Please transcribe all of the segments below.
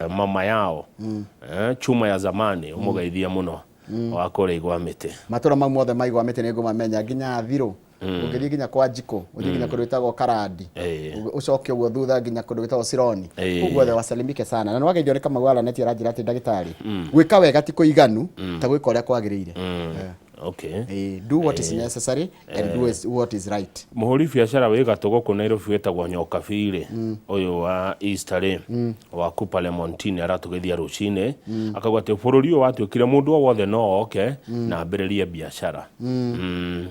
Mama yao chuma ya zamani ũmũgeithie mũno wa kũrĩa igwa mĩtĩ. Matũra mau mothe ma igwa mĩtĩ nĩ ngũmamenya nginya Thirũ, ũngĩthiĩ nginya kwa Njikũ, ũthiĩ nginya kũndũ gwĩtagwo Karandi, ũcoke ũguo thutha nginya kũndũ gwĩtagwo Sironi. Kũu guothe wasalimike sana. Na nĩ wageithio nĩ Kamau wa Laneti aranjĩra atĩ ndagĩtarĩ, gwĩka wega ti kũiganu ta gwĩka ũrĩa kwagĩrĩire. Do what is necessary and do what is right. Mũhũri biacara wĩ gatũ gũkũ Nairobi wĩtagwo Nyokabi rĩ, ũyũ wa Easter rĩ, wa Cooper Lemontine aratũgeithia rũcinĩ, akauga atĩ bũrũri ũyũ watuĩkire mũndũ o wothe no oke na ambĩrĩrie biacara. Nĩ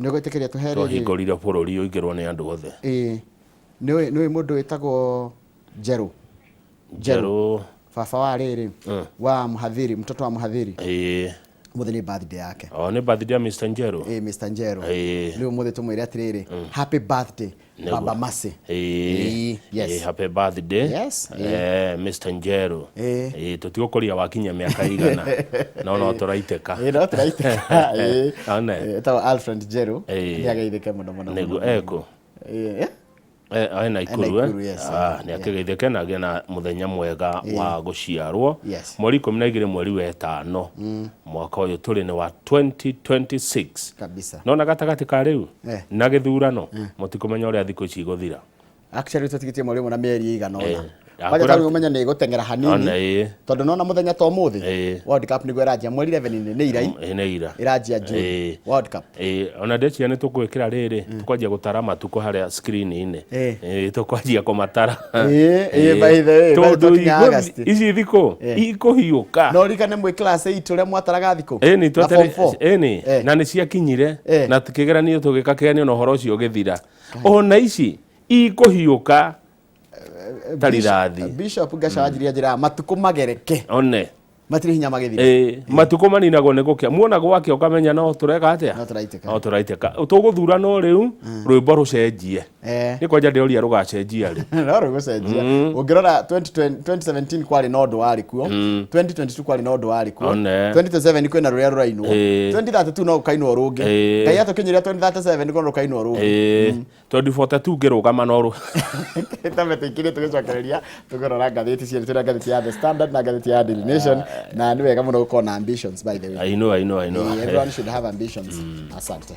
ũgwĩtĩkĩria tũhe rĩrĩ? Twahingũrire bũrũri ũingĩrwo nĩ andũ othe. Ĩĩ. Nĩũĩ nĩũĩ mũndũ wĩtagwo Njerũ? Njerũ. Baba wa rĩrĩ, wa Mhadhiri, mtoto wa Mhadhiri. Ĩĩ. Ũmũthĩ nĩ birthday yake. O nĩ birthday ya Mr. Njerũ. Ĩĩ, Mr. Njerũ. Ĩĩ. Rĩu ũmũthĩ tũmwĩre atĩrĩrĩ, happy birthday Nĩguo. Baba Mercy. Ĩĩ. Ĩĩ, yes. Ĩĩ, happy birthday. Yes, ĩĩ. Mr. Njerũ. Ĩĩ. Ĩĩ, tũtigũkũria wakinyia mĩaka igana. No no tũraitĩka. Ĩĩ, no tũraitĩka. Ĩĩ. One. Ĩĩ, etagwo Alfred Njerũ. Ĩĩ. Nĩ ageithĩke mũno mũno. Nĩguo mũno. ekũ. Ĩĩ, eh? Eh, ena Ikuru, Ikuru, eh? yes, Ah, nĩ akĩgeithĩke na agĩe na mũthenya mwega wa gũciarwo. Mweri 12 mweri wa ĩtano mwaka ũyũ tũrĩ nĩ wa 2026. Kabisa. Nona gatagatĩ ka rĩu na gĩthurano mũtikũmenya ũrĩa thikũ ici igũthira. Actually tũtigĩtie mweri ũmwe na mĩeri ĩigana ũna. Ndakwĩra Kwanja tarĩu ũmenye nĩ ĩgũteng'era hanini. Ona ĩĩ. Tondũ nona mũthenya ta ũmũthĩ World Cup nĩguo ĩranjia mweri 11 nĩ irai. Ĩĩ nĩ ira. Ĩranjia June. World Cup. Ĩĩ ona ndeciria nĩ tũgwĩkĩra rĩrĩ tũkwanjia gũtara matukũ harĩa screen-inĩ. Ĩĩ tũkwanjia kũmatara. Ĩĩ, ĩĩ, by the way, by Tondũ twakinya August. ici thikũ ikũhiũka. No ririkane mwĩ class 8 ũrĩa mwataraga thikũ. Ĩni Na form 4. ĩni na nĩ ciakinyire na kĩgeranio tũgĩka kĩgeranio na ũhoro ũcio ũgĩthira. Ona ici ikũhiũka ta rithathi. Bishop Gasha wanjiria njĩra matukũ magereke. One. Matirĩ hinya magĩthira. Ĩĩ, matukũ maninagwo nĩ gũkĩa. Muona gwakĩa ũkamenya no tũreka atĩa? No tũraitĩka. No tũraitĩka. Tũgũthura no rĩu rwĩmbo rũcenjie. Nĩ kwanja ndĩroria rũgacenjia rĩ. No rũgũcenjia. Ũngĩrora 2020 2017 kwarĩ na ũndũ warĩ kuo. 2022 kwarĩ na ũndũ warĩ kuo. One. 2027 kwĩna rũrĩa rũrainwo. 2032 no gũkainwo rũngĩ. Ngai atũkinyĩria 2037 nĩguo rũkainwo rũngĩ. 2042 ngĩrũgama no rũ Tambe tũikĩrie tũgĩcokereria tũkĩrora ngathĩti cierĩ twĩna ngathĩti ya The Standard na ngathĩti ya Daily Nation na nĩ wega mũno gũkorwo na ambitions by the way. I know, I know, I know. Everyone should have ambitions. Asante.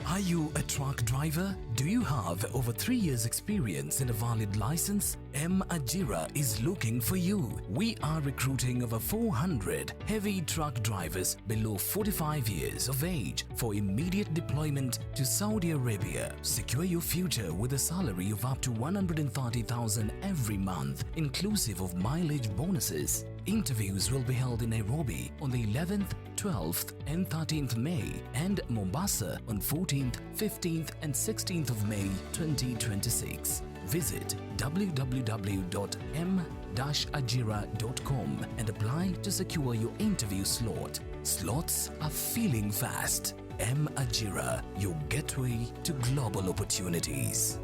Are you a truck driver? Do you have over 3 years experience and a valid license? M Ajira is looking for you. We are recruiting over 400 heavy truck drivers below 45 years of age for immediate deployment to Saudi Arabia. Secure your future with a salary of up to 130,000 every month, inclusive of mileage bonuses. Interviews will be held in Nairobi on the 11th, 12th and 13th May and Mombasa on 14th, 15th and 16th of May 2026. Visit www.m-ajira.com and apply to secure your interview slot. Slots are filling fast. M Ajira, your gateway to global opportunities.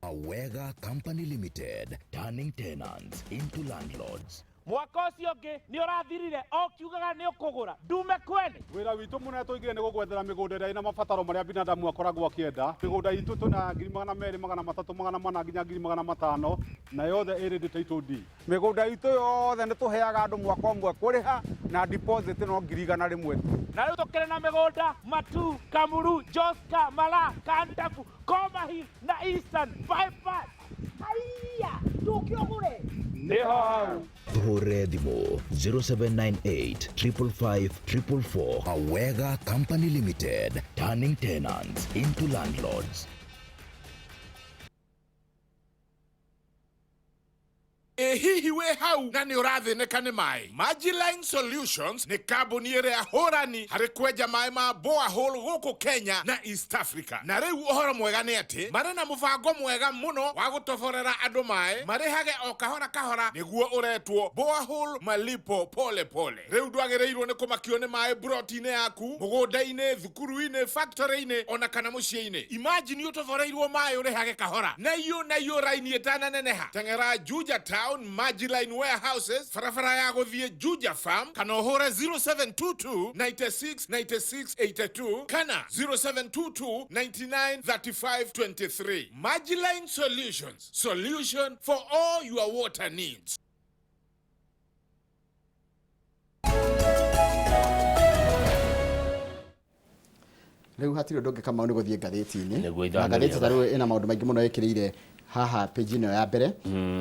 Awega Company Limited, turning tenants into landlords. Mwaka ũcio ũngĩ nĩ ũrathirire o kiugaga nĩ ũkũgũra ndume kwene. Wĩra witũ mũnene tũigire nĩ gũgwethera mĩgũnda ĩrĩa ĩna mabataro marĩa binadamu akoragwo akĩenda. Mĩgũnda itũ twĩna ngiri 200, 300, 400 nginya ngiri 500 na yothe ĩrĩ title deed. Mĩgũnda itũ yothe nĩ tũheaga andũ mwaka ũmwe kũrĩha na deposit no ngiri 100 tu. Na rĩu tũkĩrĩ na mĩgũnda Matu, Kamuru, Joska, Mara, Kandabu, Koma Hill na Eastern Bypass. Haiya, ndũke ũgũre. Nĩho hau. Tũhũrĩre thimũ 0798 555 444. Awega Company Limited, turning tenants into landlords. Ĩ hihi wĩ hau na nĩ ũrathĩnĩka nĩ maĩ? Majiline Solutions nĩ kambuni ĩrĩa hũrani harĩ kwenja maĩ ma borehole gũkũ Kenya na East Africa. Na rĩu ũhoro mwega nĩ atĩ marĩ na mũbango mwega mũno wa gũtoborera andũ maĩ marĩhage o kahora kahora nĩguo ũretwo borehole malipo pole pole. Rĩu ndwagĩrĩirwo nĩ kũmakio nĩ maĩ mburoti-inĩ yaku, mũgũnda-inĩ, thukuru-inĩ, factory-inĩ ona kana mũciĩ-inĩ. Imagine ũtoboreirwo maĩ ũrĩhage kahora na iyũ na iyũ raini ĩtananeneha. Teng'era Juja Town. Majiline Warehouses, barabara ya gũthiĩ Juja Farm, kana ũhũre 0722 96 96 82 kana 0722 99 35 23. Majiline Solutions, solution for all your water needs. Rĩu hatirĩ ũndũ ũngĩ Kamau nĩ gũthiĩ ngathĩti-inĩ. Nĩguo Na ithano ngathĩti rĩega. ta rĩu ĩna maũndũ maingĩ mũno ĩkĩrĩire haha page ĩno ya mbere.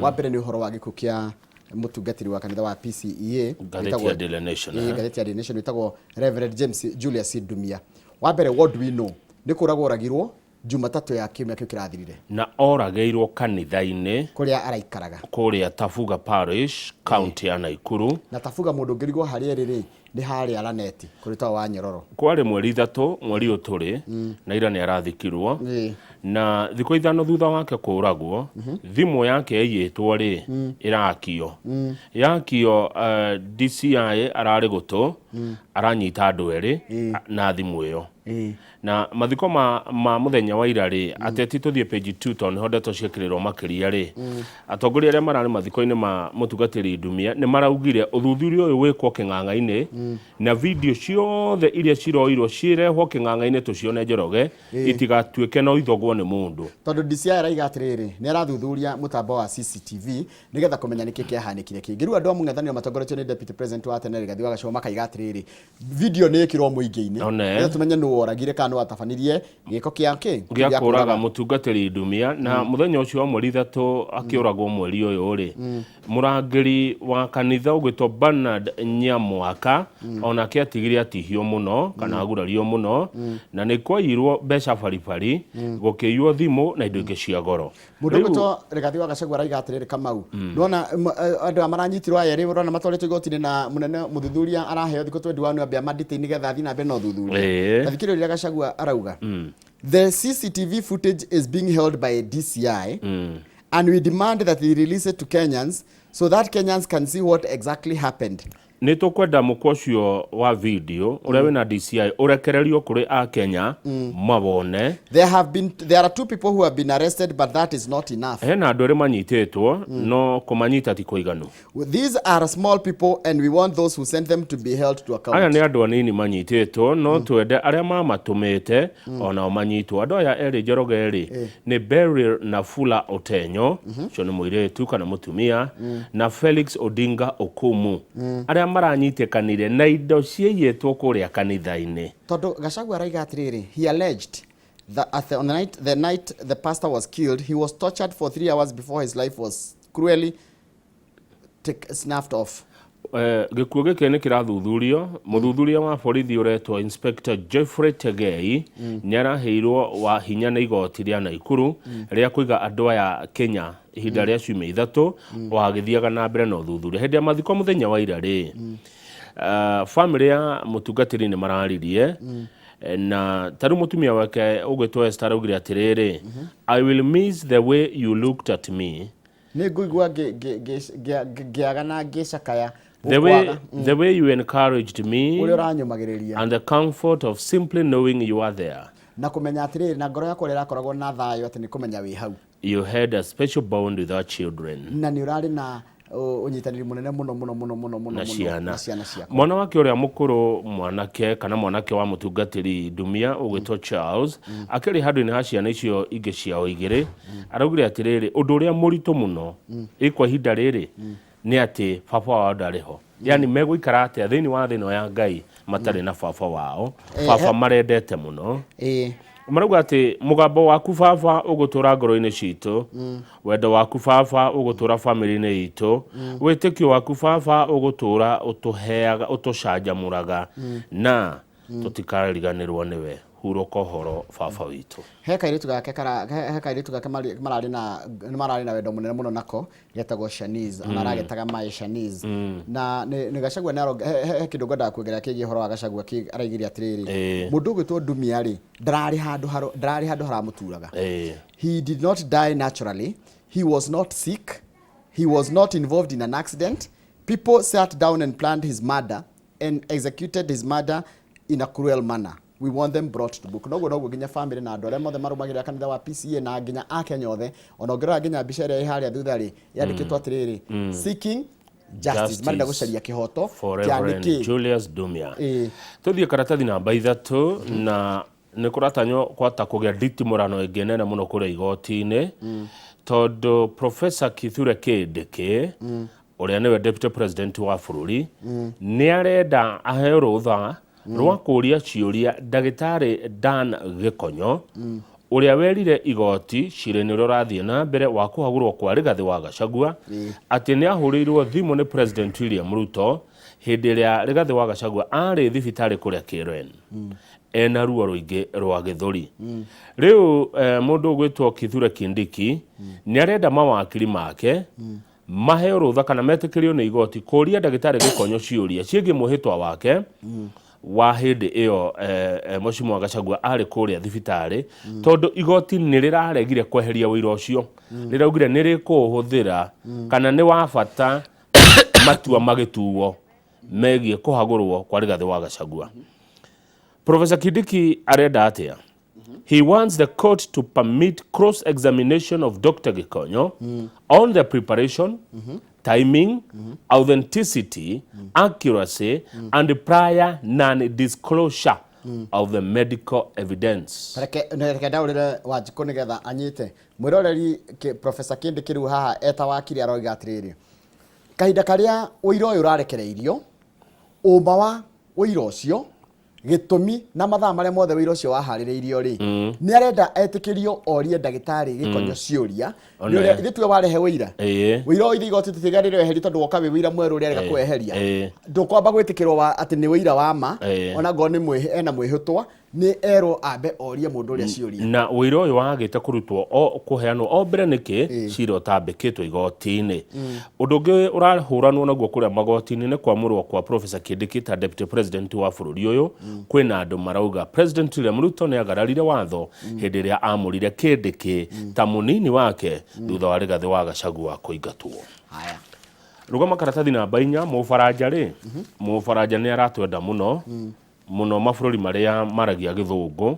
Wa mbere nĩ ũhoro wa gĩkuũ kĩa mũtungatĩri wa kanitha wa PCEA Ngathĩti wĩtagwo- ya Daily Nation, Ĩĩ, eh? ngathĩti ya Daily Nation wĩtagwo Reverend James Julius Ndumia. Wa mbere what do we know? Nĩ kũragwo oragirwo Jumatatũ ya kiumia kĩu kĩrathirire. Na oragĩirwo kanitha-inĩ Kũrĩa araikaraga. Kũrĩa Tabuga Parish, kaunti ya Naikuru. Na Tabuga mũndũ ũngĩrigwo harĩa ĩrĩ rĩ, nĩ harĩa Laneti, kũrĩ ta wa Nyororo. Kwarĩ mweri 3 mweri ũyũ tũrĩ, na ira nĩ arathikirwo. Na thikũ 5 thutha wake kũragwo, thimũ yake yaiyĩtwo rĩ, ĩrakio. Yakio DCI ararĩ gũtũ, aranyita andũ erĩ na thimũ ĩyo. Na mathiko ma mũthenya wa ira rĩ, ateti tũthiĩ page 2 tondũ nĩho ndeto ciĩkĩrĩrwo makĩria rĩ, atongoria arĩa mararĩ mathiko-inĩ ma mũtungatĩri Ndumia nĩ maraugire ũthuthuria ũyũ wĩkwo kĩng'ang'a-inĩ na video ciothe iria ciroirwo cirehwo kĩng'ang'a-inĩ tũcione Njoroge itigatuĩke no ithogwo nĩ mũndũ. Tondũ DCI araiga atĩrĩrĩ, nĩ arathuthuria mũtambo wa CCTV nĩgetha kũmenya nĩkĩ kĩahanĩkire kĩngĩ. Rĩu andũ a mũng'ethanĩro matongoretio nĩ Deputy President wa tene Rigathi wa Gachagua makaiga atĩrĩrĩ, video nĩ ĩkĩrwo mũingĩ-inĩ One. nĩgetha tũmenye nũ woragire kana nũ watabanirie gĩko kĩa kĩ gĩa kũraga mũtungatĩri Ndumia. Na mũthenya ũcio wa mweri 3 akĩũragwo mweri ũyũ rĩ, mũrangĩri wa kanitha ũgwĩtwo Bernard Nyamwaka onake atigire atihio mũno kana agurario mũno, na nĩ kwaiyirwo mbeca baribari, gũkĩiywo thimũ na indo ingĩ cia goro. Mũndũ ũgwĩtwo Rigathi wa Gachagua araiga atĩrĩrĩ Kamau, nĩwona andũ aya maranyitirwo aya erĩ ũrona matwarĩtwo igoti-inĩ na mũnene mũthuthuria araheo thikũ 21 ambe amadetaini nĩgetha athiĩ na mbere na ũthuthuria. Ta thikĩrĩria ũrĩa Gachagua arauga. The CCTV footage is being held by DCI and we demand that they release it to Kenyans so that Kenyans can see what exactly happened. Nĩ tũkwenda mũkwa ũcio wa video ũrĩa wĩna DCI ũrekererio kũrĩ Akenya mawone. There are two people who have been arrested, but that is not enough. Hena andũ erĩ manyitĩtwo, no kũmanyita ti kũiganu. These are small people and we want those who sent them to be held to account. Aya nĩ andũ anini manyitĩtwo, no twende arĩa mamatũmĩte onao manyitwo. Andũ aya erĩ Njoroge rĩ, nĩ Beryl Nafula Otenyo, ũcio nĩ mũirĩtu kana mũtumia, na Felix Odinga Okumu, arĩa maranyitĩkanire na indo ciaiyĩtwo kũrĩa kanitha-inĩ. Tondũ Gachagua araiga atĩrĩrĩ, he alleged that at the, on the night, the night the pastor was killed, he was tortured for 3 hours before his life was cruelly snuffed off. Gĩkuũ gĩkĩ nĩ kĩrathuthurio. Mũthuthuria wa borithi ũretwo Inspector Jeffrey Tegei nĩ araheirwo wa hinya nĩ igoti rĩa Naikuru rĩa kũiga andũ aya Kenya ihinda rĩa ciumia 3 o agĩthiaga na mbere na ũthuthuria. Hĩndĩ ya mathiko mũthenya wa ira rĩ, famĩlĩ ya mũtungatĩri nĩ mararirie, na tarĩu mũtumia wake ũgwĩtwo Esther araugire atĩrĩrĩ, I will miss the way you looked at me. Nĩ ngũigua ngĩaga na ngĩcakaya. The way you encouraged me Ũrĩa ũranyũmagĩrĩria. and the comfort of simply knowing you are there. Na kũmenya atĩrĩrĩ, na ngoro yakwa ũrĩa ĩrakoragwo na thayũ atĩ nĩ kũmenya wĩ hau. You had a special bond with our children. Na nĩ ũrarĩ na ũnyitanĩri mũnene mũno mũno mũno mũno mũno Na mũno ciana. na ciana ciakwa. Mwana wake ũrĩa mũkũrũ mwanake kana mwanake wa mũtungatĩri Ndumia ũgwĩtwo Charles akĩrĩ handũ-inĩ ha ciana icio ingĩ ciao igĩrĩ, araugire atĩrĩrĩ, ũndũ ũrĩa mũritũ mũno ĩ kwa ihinda rĩrĩ nĩ atĩ baba wao ndarĩ ho. Yani megũikara atĩa thĩinĩ wa thĩ ĩno ya Ngai matarĩ na baba wao, baba marendete mũno. Marauga atĩ mũgambo waku baba ũgũtũra ngoro-inĩ citũ, wendo waku baba ũgũtũra famĩlĩ-inĩ itũ, wĩtĩkio waku baba ũgũtũra ũtũheaga, ũtũcanjamũraga, na tũtikariganĩrwo nĩwe. Hurũka ũhoro baba witũ. He kairĩtu gake kara, he kairĩtu gake mararĩ na, nĩ mararĩ na wendo mũnene mũno nako, getagwo Shanice, ona aragetaga my Shanice. Na nĩ Gachagua nĩ aronga, he kĩndũ ngwendaga kuongerera kĩgiĩ ũhoro wa Gachagua kĩ araigire atĩrĩrĩ, mũndũ ũgwĩtwo Ndumia rĩ, ndararĩ handũ haro, ndararĩ handũ haramũturaga. He did not die naturally. He was not sick. He was not involved in an accident. People sat down and planned his murder and executed his murder in a cruel manner. We want them brought to book. Noguo noguo nginya family na andũ arĩa mothe marũmagĩrĩra kanitha wa PCA na nginya Akenya othe, ona ũngĩrora nginya mbica ĩrĩa ĩ harĩa thutha rĩ, yandĩkĩtwo atĩrĩrĩ, seeking justice, marenda gũcaria kĩhoto for kĩa Reverend nĩkĩ. Julius Dumia. Ĩĩ. Tuthiĩ karatathi namba 3, na nĩ kũratanywo kwata kũgĩa nditimũrano ĩngĩ nene mũno kũrĩa igoti-inĩ, tondũ Professor Kithure Kindiki, ũrĩa nĩwe deputy president wa bũrũri, nĩ arenda aheo rũtha rwa kũria ciũria ndagĩtarĩ Dan Gĩkonyo, ũrĩa werire igoti cira-inĩ ũrĩa ũrathiĩ na mbere wa kũhagũrwo kwa Rigathĩ wa Gachagua atĩ nĩ ahũrĩirwo thimũ nĩ President William Ruto hĩndĩ ĩrĩa Rigathĩ wa Gachagua arĩ thibitarĩ kũrĩa Karen ena ruo rũingĩ rwa gĩthũri. Rĩu mũndũ ũgwĩtwo Kithure Kindiki nĩ arenda mawakiri make maheo rũtha kana metĩkĩrio nĩ igoti kũria ndagĩtarĩ Gĩkonyo ciũria ciĩgiĩ mwĩhĩtwa wake wa hĩndĩ ĩyo Mheshimiwa Gachagua arĩ kũrĩa thibitarĩ, tondũ igoti nĩ rĩraregire kweheria ũira ũcio, rĩraugire nĩ rĩkũũhũthĩra kana nĩ wa bata matua magĩtuo megiĩ kũhagũrwo kwa Rigathĩ wa Gachagua. Professor Kindiki arenda atĩa? He wants the court to permit cross-examination of Dr. Gikonyo on the preparation, timing, authenticity, accuracy, and prior non-disclosure of the medical evidence. Reke ndaũrĩre Wanjikũ nĩgetha anyite mwĩroreri. Professor Kindiki rĩu haha eta wakiri aroiga atĩrĩrĩ, kahinda karĩa ũira ũyũ ũrarekereirio, ũma wa ũira ũcio, gĩtũmi na mathaa marĩa mothe ũira ũcio waharĩrĩirio rĩ, nĩ arenda etĩkĩrio orie ndagĩtarĩ Gĩkonyo ciũria. One. Nĩ ũrĩa ithuĩ tuwe warehe ũira, ũira ũyũ ithuĩ igoti tũtigarĩre weherie, tondũ woka wĩ ũira mwerũ ũrĩa arega kweheria, ndũkwamba gwĩtĩkĩrwo wa atĩ nĩ ũira wa ma. Ona ngorwo nĩ ena mwĩhĩtwa, nĩ erwo ambe orie mũndũ ũrĩa ciũria. Na ũira ũyũ wagĩte kũrutwo o kũheanwo o mbere nĩkĩ cira ũtambĩkĩtwo igoti-inĩ. Ũndũ ũngĩ ũrahũranwo naguo kũrĩa magoti-inĩ nĩ kwamũrwo kwa Professor Kindiki ta deputy president wa bũrũri ũyũ. Kwĩna andũ marauga President William Ruto nĩ agararire watho hĩndĩ ĩrĩa amũrire Kindiki ta mũnini wake thutha wa Rigathĩ wa Gachagua kũingatwo. Haya. Rũgama karatathi namba 4. Mũbaranja rĩ, mũbaranja nĩ aratwenda mũno mũno. Mabũrũri marĩa maragia Gĩthũngũ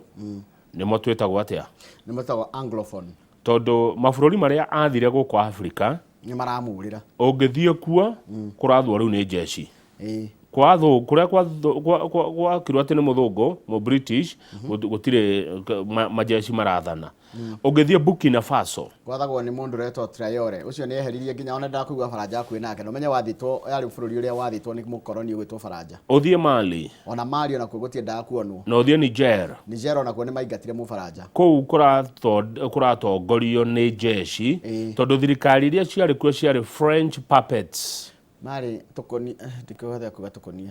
nĩmo twĩtagwo atĩa? Nĩ metagwo Anglophone. Tondũ mabũrũri marĩa athire gũkũ Afrika nĩ maramũrĩra. Ũngĩthiĩ kuo kũrathwo rĩu nĩ jeshi. Kũrĩa gwakirwo atĩ nĩ mũthũngũ, mũ British, gũtirĩ majeshi marathana. Ũngĩthiĩ Burkina Faso, gwathagwo nĩ mũndũ ũretwo Traore. Ũcio nĩ eheririe nginya ona ndakũigua Baranja hakuhĩ nake, na ũmenye wathĩtwo yarĩ bũrũri ũrĩa wathĩtwo nĩ mũkoroni ũgwĩtwo Baranja. Ũthiĩ Mali, ona Mali onakuo gũtiendaga kuonwo. Na ũthiĩ Niger, Niger onakuo nĩ maingatire mũbaranja. Kũu kũratongorio nĩ jeshi, tondũ thirikari iria ciarĩ kuo ciarĩ French puppets. Marĩ tũkũni, ndikũhota kuga tũkũnia.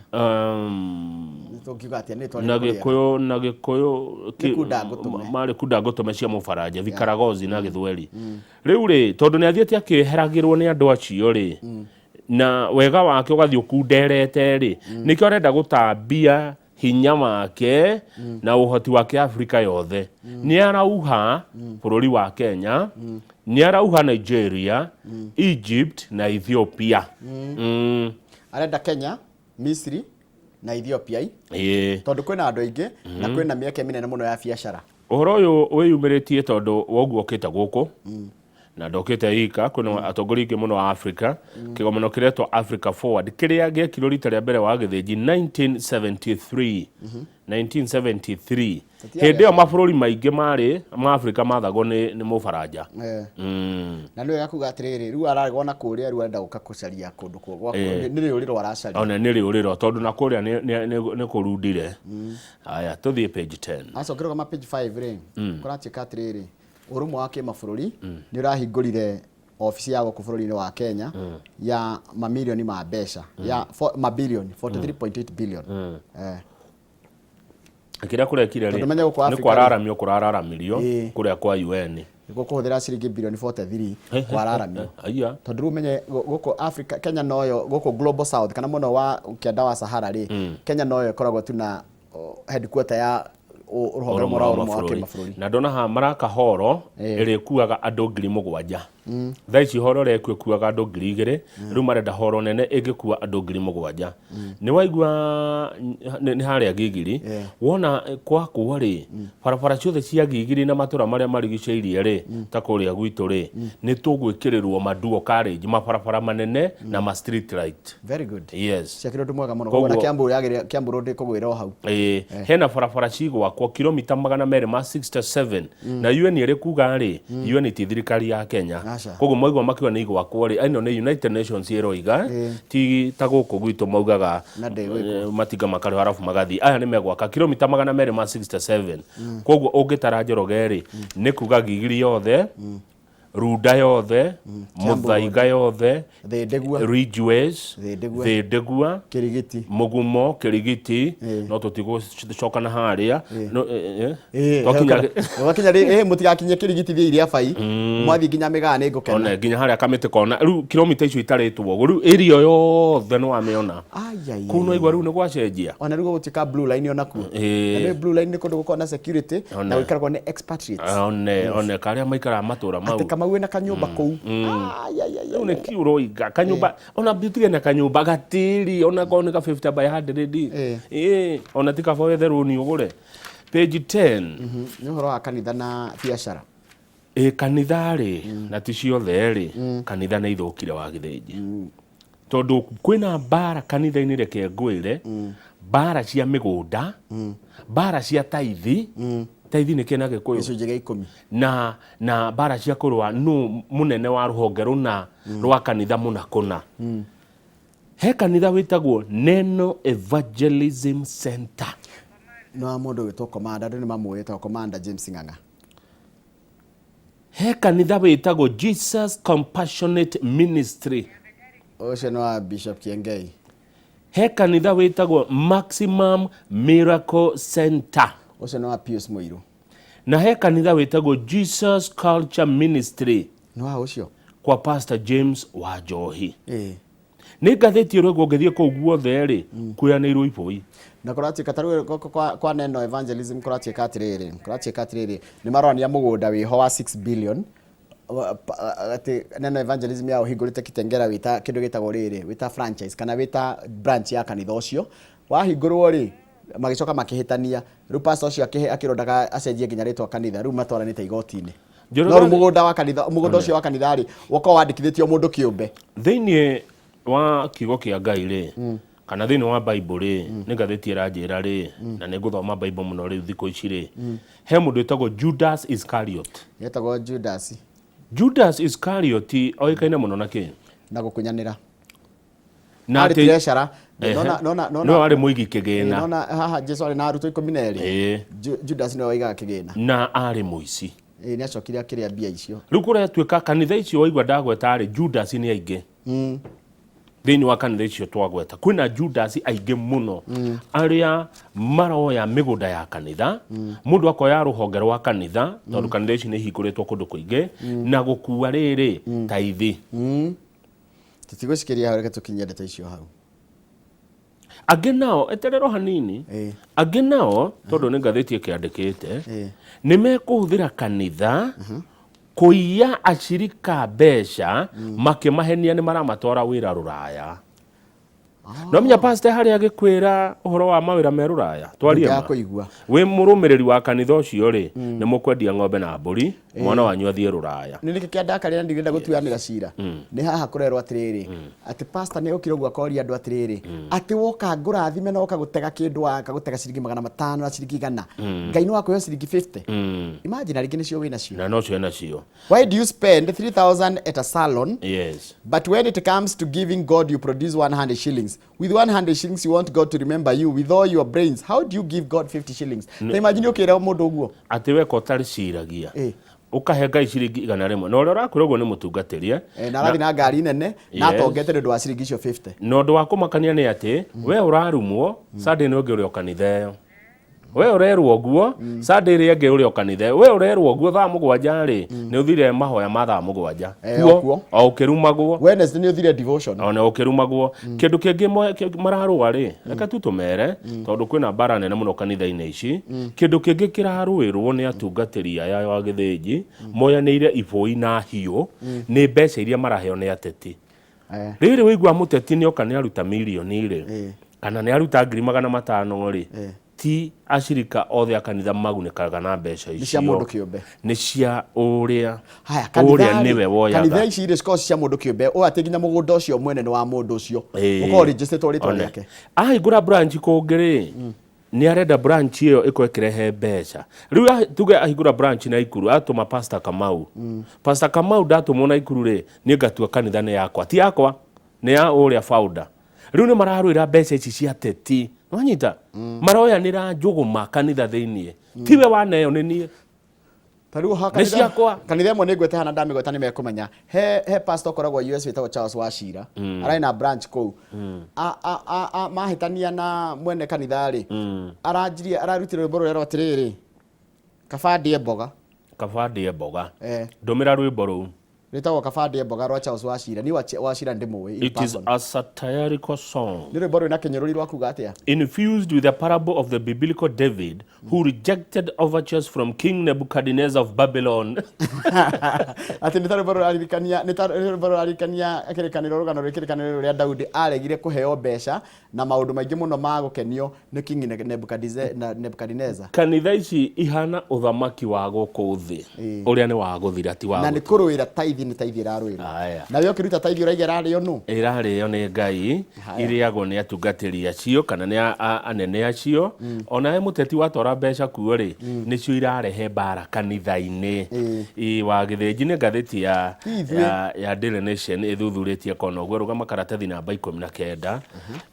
Tũngiuga atĩa nĩ Na Gĩkũyũ, na Gĩkũyũ Nĩ kunda ngũtũme. Marĩ kunda ngũtũme cia mũbaranja, vikaragozi na Gĩthweri. Rĩu rĩ, tondũ nĩ athiĩte akĩheragĩrwo nĩ andũ acio rĩ, na wega wake ũgathiĩ ũkunderete rĩ, nĩkĩo arenda gũtambia hinya wake na ũhoti wake Afrika yothe. Nĩ arauha bũrũri wa Kenya, nĩ arauha Nigeria, Egypt na Ethiopia. Arenda Kenya, Misri na Ethiopia i. Tondũ kwĩna andũ aingĩ na kwĩna mĩeke mĩnene mũno ya biacara. Ũhoro ũyũ wĩyumĩrĩtie tondũ woguo ũkĩte gũkũ na ndokĩte ika, kwĩna atongoria aingĩ mũno a Africa kĩgomano kĩretwo Africa Forward, kĩrĩa gĩekirwo rita rĩa mbere wa gĩthĩnji 1973, 1973. Hĩndĩ ĩyo mabũrũri maingĩ marĩ ma Africa mathagwo nĩ mũbaranja. Na nĩ wega kuga atĩrĩrĩ, rĩu araregwo na kũrĩa, rĩu arenda gũka kũcaria kũndũ nĩ rĩũrĩro aracaria. Ona nĩ rĩũrĩro, tondũ na kũrĩa nĩ kũrundire. Haya, tũthiĩ page 10. Acoka rũgama page 5 rĩ, kũratuĩka atĩrĩrĩ, ũrũmwe wa kĩmabũrũri nĩ ũrahingũrire obici ya gũkũ bũrũri-inĩ wa Kenya ya mamirioni ma mbeca, ya mabilioni 43.8 billion. Kĩrĩa kũrekire rĩ, Tondũ menye gũkũ nĩ Africa rĩ- kwarararamio, kũrararamirio kũrĩa kwa UN. Nĩguo kũhũthĩra ciringi bilioni 43 kwararamio. Aya. Tondũ rĩu menye gũkũ Africa, Kenya noyo gũkũ Global South kana mũno wa kĩanda wa Sahara rĩ, Kenya noyo ĩkoragwo tu na headquarter ya rũhonge rũmwe rwa ũrũmwe wa kĩmabũrũri. Na ndona haha maraka horo ĩrĩa ĩkuaga andũ 7,000. Thaa ici horo ĩrĩa ĩkuo ĩkuaga andũ 2000, rĩu marenda horo nene ĩngĩkua andũ 7000. Nĩ waigua nĩ harĩa Gigiri, wona gwakwo rĩ, barabara ciothe cia Gigiri na matũra marĩa marigicĩirie rĩ, ta kũrĩa gwitũ rĩ, nĩ tũgwĩkĩrĩrwo ma dual carriage, mabarabara manene na ma street light. Very good. Yes. Ciakĩrwo ũndũ mwega mũno. Koguo na Kiambu yagĩrĩire Kiambu Road ĩkũgwĩra o hau. Ĩĩ, hena barabara cigwakwo kilomita 267 na UN ĩrĩ kuga rĩ, UN ti thirikari ya Kenya. Aca. Koguo mwaigua makiuga nĩ igwakwo rĩ, ĩno nĩ United Nations ĩroiga, ti ta gũkũ gwitũ maugaga Na ndĩgwĩkwo. matinga makarĩhwo arabu magathiĩ. Aya nĩ megwaka kilomita 267. Koguo ũngĩtara Njoroge rĩ, nĩ kuga Gigiri yothe, Runda yothe, Muthaiga yothe, Thĩndĩgua. Ridgeways, Thĩndĩgua. Thĩndĩgua, Kĩrigiti. Mũgumo, Kĩrigiti, no tũtigũcoka na harĩa. No, Ĩĩ, twakinya wakinya rĩ mũtigakinye Kĩrigiti thiĩ iria bai. Mwathiĩ nginya Mĩgaa nĩ ngũkena. One nginya harĩa kamĩtĩ kona rĩu kilomita icio itarĩtwo ũguo rĩu area yothe nĩ wamĩona. Ai, ai, Kũu no igua rĩu nĩ gwacenjia. Ona rĩu gũgũtuĩka blue line onakuo. Ĩĩ. Na nĩ blue line nĩ kũndũ gũkoragwo na security One. na gũikaragwo nĩ expatriates. One one karĩa maikaraga matũra mau. Atĩ Kamau wĩna kanyũmba kũu. Ai, ai, ai, Rĩu nĩ kĩ ũroiga kanyũmba ona tutige na kanyũmba gatĩri ona korwo nĩ ka 50 by 100. Ĩĩ ona ti kaba wethe rũni ũgũre. Page 10. Nĩ ũhoro wa kanitha na biacara. Ĩ kanitha rĩ na ti ciothe rĩ kanitha nĩ ithũkire wa Gĩthĩnji. Tondũ kwĩna mbara kanitha-inĩ reke ngwĩre mbara cia mĩgũnda mbara cia taithi taithi nĩ kĩna Gĩkũyũ Gĩcunjĩ gĩa ikũmi. na mbara cia kũrũa nũ mũnene wa rũhonge rũna rwa kanitha mũna kũna. He kanitha wĩtagwo Neno Evangelism Center. Nĩ wa mũndũ wĩtwo Commander, andũ nĩ mamũĩ etagwo Commander James Ng'ang'a. He kanitha wĩtagwo Jesus Compassionate Ministry. Ũcio nĩ wa Bishop Kiengei. He kanitha wĩtagwo Maximum Miracle Center. Ũcio nĩ wa Pius Mũirũ. Na he kanitha wĩtagwo Jesus Culture Ministry. Nĩ wa ũcio? Kwa Pastor James wa Njohi. Ĩĩ. Nĩ ngathĩti ĩrĩa ũngĩthiĩ kũu guothe rĩ, kuoyanĩirwo ibũi. Na kũratuĩka ta rĩu kwa Neno Evangelism kũratuĩka atĩrĩrĩ, kũratuĩka atĩrĩrĩ, nĩ marorania mũgũnda wĩho wa 6 billion, atĩ Neno Evangelism ya ũhingũrĩte Kitengela wĩta kĩndũ gĩtagwo rĩrĩ, wĩta franchise kana wĩta branch ya kanitha ũcio. Wahingũrwo rĩ, magĩcoka makĩhĩtania. Rĩu pastor ũcio akĩrwo ndaka acenjie nginya rĩtwa kanitha, rĩu matwaranĩte igoti-inĩ. Njoroge No rĩu mũgũnda wa kanitha, mũgũnda ũcio wa kanitha rĩ, ũkoragwo wandĩkithĩtio mũndũ kĩũmbe. Thĩinĩ wa kiugo kĩa Ngai rĩ, kana thĩinĩ wa Bible rĩ, nĩ ngathĩti ĩranjĩra rĩ, na nĩ ngũthoma Bible mũno rĩu thikũ ici rĩ, he mũndũ wĩtagwo Judas Iscariot. Etagwo Judas. Judas Iscariot oĩkaine mũno na kĩ? Na gũkunyanĩra. Na Arĩ atĩ- treasurer. Ehe. Nona Nĩwe warĩ mũigi kĩgĩna. Nona haha Jesu arĩ na arutwo 12. Ĩĩ. Judas nĩwe waigaga kĩgĩna. Na arĩ mũici. Ĩĩ, nĩ acokire akĩrĩa mbia icio. Rĩu kũratuĩka kanitha icio waigua ndagweta rĩ, Judas nĩ aingĩ. Thĩinĩ wa kanitha icio twagweta kwĩna Judas aingĩ mũno arĩa maroya mĩgũnda ya kanitha, mũndũ akoya rũhonge rwa kanitha tondũ kanitha ici nĩ ihingũrĩtwo kũndũ kũingĩ na gũkua rĩrĩ taithi. Tũtigũcikiria hau, reke tũkinyie ndeto icio hau. Angĩ nao etererwo hanini, angĩ nao tondũ nĩ ngathĩti ĩkĩandĩkĩte nĩ mekũhũthĩra kanitha kũiya acirika mbeca makĩmahenia nĩ maramatwara wĩra rũraya. No menya pastor harĩa agĩkwĩra ũhoro wa mawĩra me rũraya, twarie ma. Ndakũigua. Wĩ mũrũmĩrĩri wa kanitha ũcio rĩ, nĩ mũkwendia ng'ombe na mbũri, mwana wanyu athiĩ rũraya. Nĩ nĩkĩ kĩandakarĩra na ndirenda gũtuanĩra cira? Nĩ haha kũrerwo atĩrĩrĩ, atĩ pastor nĩ okire ũguo akoria andũ atĩrĩrĩ, atĩ woka ngũrathime na woka gũtega kĩndũ waka gũtega ciringi 500 na ciringi 100. Ngai nĩ wakũhe ciringi 50. Imagine rĩngĩ nĩcio wĩnacio. Na nocio enacio. Why do you spend 3,000 at a salon? Yes. But when it comes to giving God, you produce 100 shillings. With 100 shillings, you want God to remember you with all your brains. How do you give God 50 shillings? Ta imagine ũkĩra mũndũ ũguo. Atĩ weka ũtarĩ ciragia. Ũkahe Ngai ciringi 100. Na ũrĩa ũrakwĩra ũguo nĩ mũtungatĩri. Na arathiĩ na ngari nene na Yes. atongete nĩ ũndũ wa ciringi icio 50. Na ũndũ wa kũmakania nĩ atĩ we ũrarumwo Sunday nĩ ũngĩ ũrĩ o kanitha ĩyo. We ũrerwo ũguo Sunday ĩrĩa ĩngĩ ũrĩ o kanitha, we ũrerwo ũguo thaa 7 rĩ, nĩ ũthire mahoya ma thaa 7. Eh, o kuo. O ũkĩrumagwo. Wednesday nĩ ũthire devotion. Ona ũkĩrumagwo. Kĩndũ kĩngĩ mararũa rĩ, reke tu tũmere, tondũ kwĩna mbara nene mũno kanitha-inĩ ici. Kĩndũ kĩngĩ kĩrarũĩrwo nĩ atungatĩri aya wa gĩthĩnji moyanĩire ibũi na hiũ nĩ mbeca iria maraheo nĩ ateti. Rĩrĩ wĩigua mũteti nĩ oka nĩ aruta mirioni rĩ, kana nĩ aruta 500,000 rĩ, ti acirika othe a kanitha magunĩkaga na mbeca Nĩ cia icio. mũndũ kĩũmbe. Nĩ cia ũrĩa Haya, ũrĩa kanitha nĩwe woyaga. Kanitha ici rĩ, cikoragwo ci cia mũndũ kĩũmbe, ũũ atĩ nginya mũgũnda ũcio mwene nĩ wa mũndũ ũcio. Ũkoragwo registered rĩtwa One. rĩake. Ahingũra branch kũngĩ rĩ, nĩ arenda branch ĩyo ĩkorwo ĩkĩrehe mbeca. Rĩu tuge ahingũra branch Naikuru, atũma Pastor Kamau. Pastor Kamau ndatũmwo Naikuru rĩ, niĩ ngatua kanitha nĩ yakwa. Ti yakwa, nĩ ya ũrĩa founder. Rĩu nĩ mararũĩra mbeca ici cia ateti. Wanyita? Maroyanĩra njũgũma kanitha thĩiniĩ. Tiwe waneo nĩ niĩ. Ta rĩu ha Nĩ ciakwa. Kanitha ĩmwe nĩ ngwete hana ndamĩgweta nĩ mekũmenya. He pastor ũkoragwo US wĩtagwo Charles Wachira. Ararĩ na branch kũu. Mahĩtania na mwene kanitha rĩ, aranjirie ararutire rwĩmbo rũrĩa atĩrĩrĩ, kaba ndĩe mboga. Kaba ndĩe mboga. Ndũmĩra rwĩmbo rũu. Rwĩtagwo kaba ndĩe mboga rwa Charles Wachira. Niĩ Wachira ndĩmũĩ in It is person. a satirical song. Nĩ rwĩmbo rwĩna kĩnyũrũri rwa kuga atĩa? Infused with the parable of the biblical David, who rejected overtures from King Nebuchadnezzar of Babylon. Atĩ nĩ ta rwĩmbo rũraririkania, nĩ ta rwĩmbo rũraririkania kĩrĩkanĩro, rũgano rwĩ kĩrĩkanĩro rũrĩa Daudi aregire kũheo mbeca na maũndũ maingĩ mũno ma gũkenio nĩ King Nebuchadnezzar. Kanitha ici ihana ũthamaki wa gũkũ thĩ, ũrĩa nĩ wa gũthira, ti wa Na nĩ gũtũra. kũrũĩra taithi, nĩ taithi ĩrarũĩrwo. Aya. Na we ũkĩruta taithi ũraiga ĩrarĩo nũ? Ĩrarĩo nĩ Ngai, irĩagwo nĩ atungatĩri acio kana nĩ anene acio. Onawe mũteti watwara mbeca kuo rĩ, nĩcio irarehe mbara kanitha-inĩ. Ĩ, wa Gĩthĩnji nĩ ngathĩti Ithuĩ. ya Daily Nation ĩthuthurĩtie kona ũguo. Rũgama karatathi namba 19.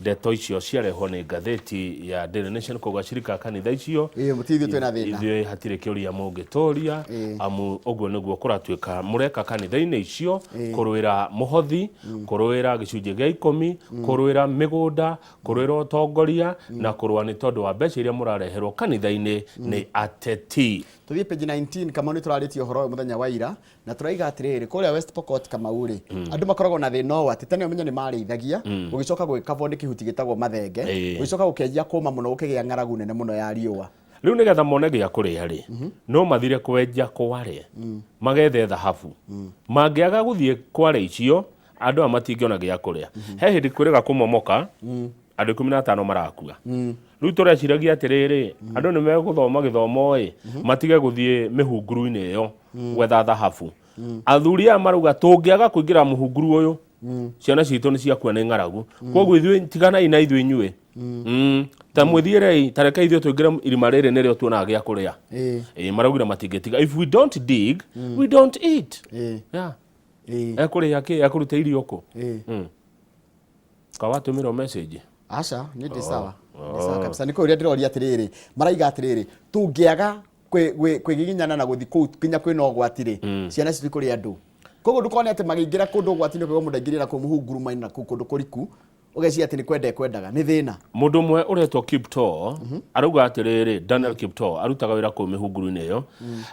Ndeto icio ciarehwo nĩ ngathĩti ya Daily Nation, koguo acirika a kanitha icio, Ĩ, ti ithuĩ twĩna thĩna. Ithuĩ hatirĩ kĩũria mũngĩtũria, amu ũguo nĩguo kũratuĩka mũreka kanitha-inĩ icio, kũrũĩra mũhothi, kũrũĩra gĩcunjĩ gĩa 10, kũrũĩra mĩgũnda, kũrũĩra ũtongoria, na kũrũa nĩ tondũ wa mbeca iria mũrareherwo kanitha-inĩ nĩ ateti. Tũthiĩ page 19. Kamau, nĩ tũrarĩtie ũhoro ũyũ mũthenya wa ira na tũraiga atĩrĩrĩ, kũrĩa West Pokot, Kamau rĩ, andũ makoragwo na thĩna ũũ atĩ tene ũmenye nĩ marĩithagia, gũgĩcoka gũgĩkabwo nĩ kĩhuti gĩtagwo mathenge, gũgĩcoka gũkĩanjia kũma mũno, gũkĩgĩa ng'aragu nene mũno ya riũa. Rĩu nĩgetha mone gĩa kũrĩa rĩ, no mathire kwenja kware magethe thahabu. Mangĩaga gũthiĩ kware icio, andũ aya matingĩona gĩa kũrĩa. He hĩndĩ kwĩrĩga kũmomoka, andũ 15 marakua. Rĩu tũreciragia atĩrĩrĩ, andũ nĩ megũthoma gĩthomo ĩ, matige gũthiĩ mĩhunguru-inĩ ĩyo gwetha thahabu. Athuri aya marauga tũngĩaga kũingĩra mũhunguru ũyũ, ciana citũ nĩ ciakua nĩ ng'aragu. Koguo ithuĩ tiganai na ithuĩ inyuĩ, ta mwĩthiĩrei, ta reke ithuĩ tũingĩre irima rĩrĩ nĩrĩo tuonaga gĩa kũrĩa. Ĩ, maraugire matingĩtiga. If we don't dig, we don't eat. Yeah. Ekũrĩa kĩ? Ekũruta irio kũ? Ka watũmĩrwo message? Aca, nĩ ndĩ sawa. Ndĩ sawa kabisa. Nĩ kũũria ndĩroria atĩrĩrĩ, maraiga atĩrĩrĩ, tũngĩaga kwĩgiginyana na gũthiĩ kũu nginya kwĩna ũgwati rĩ, ciana citũ ikũrĩa andũ. Koguo ndũkone atĩ magĩingĩra kũndũ ũgwati-inĩ, ũkaigua mũndũ aingĩrĩra kũu mũhunguru-inĩ na kũu kũndũ kũriku, ũgeciria atĩ nĩ kwenda ekwendaga, nĩ thĩna. Mũndũ ũmwe ũretwo Kiptoo arauga atĩrĩrĩ, Daniel Kiptoo arutaga wĩra kũu mĩhunguru-inĩ ĩyo,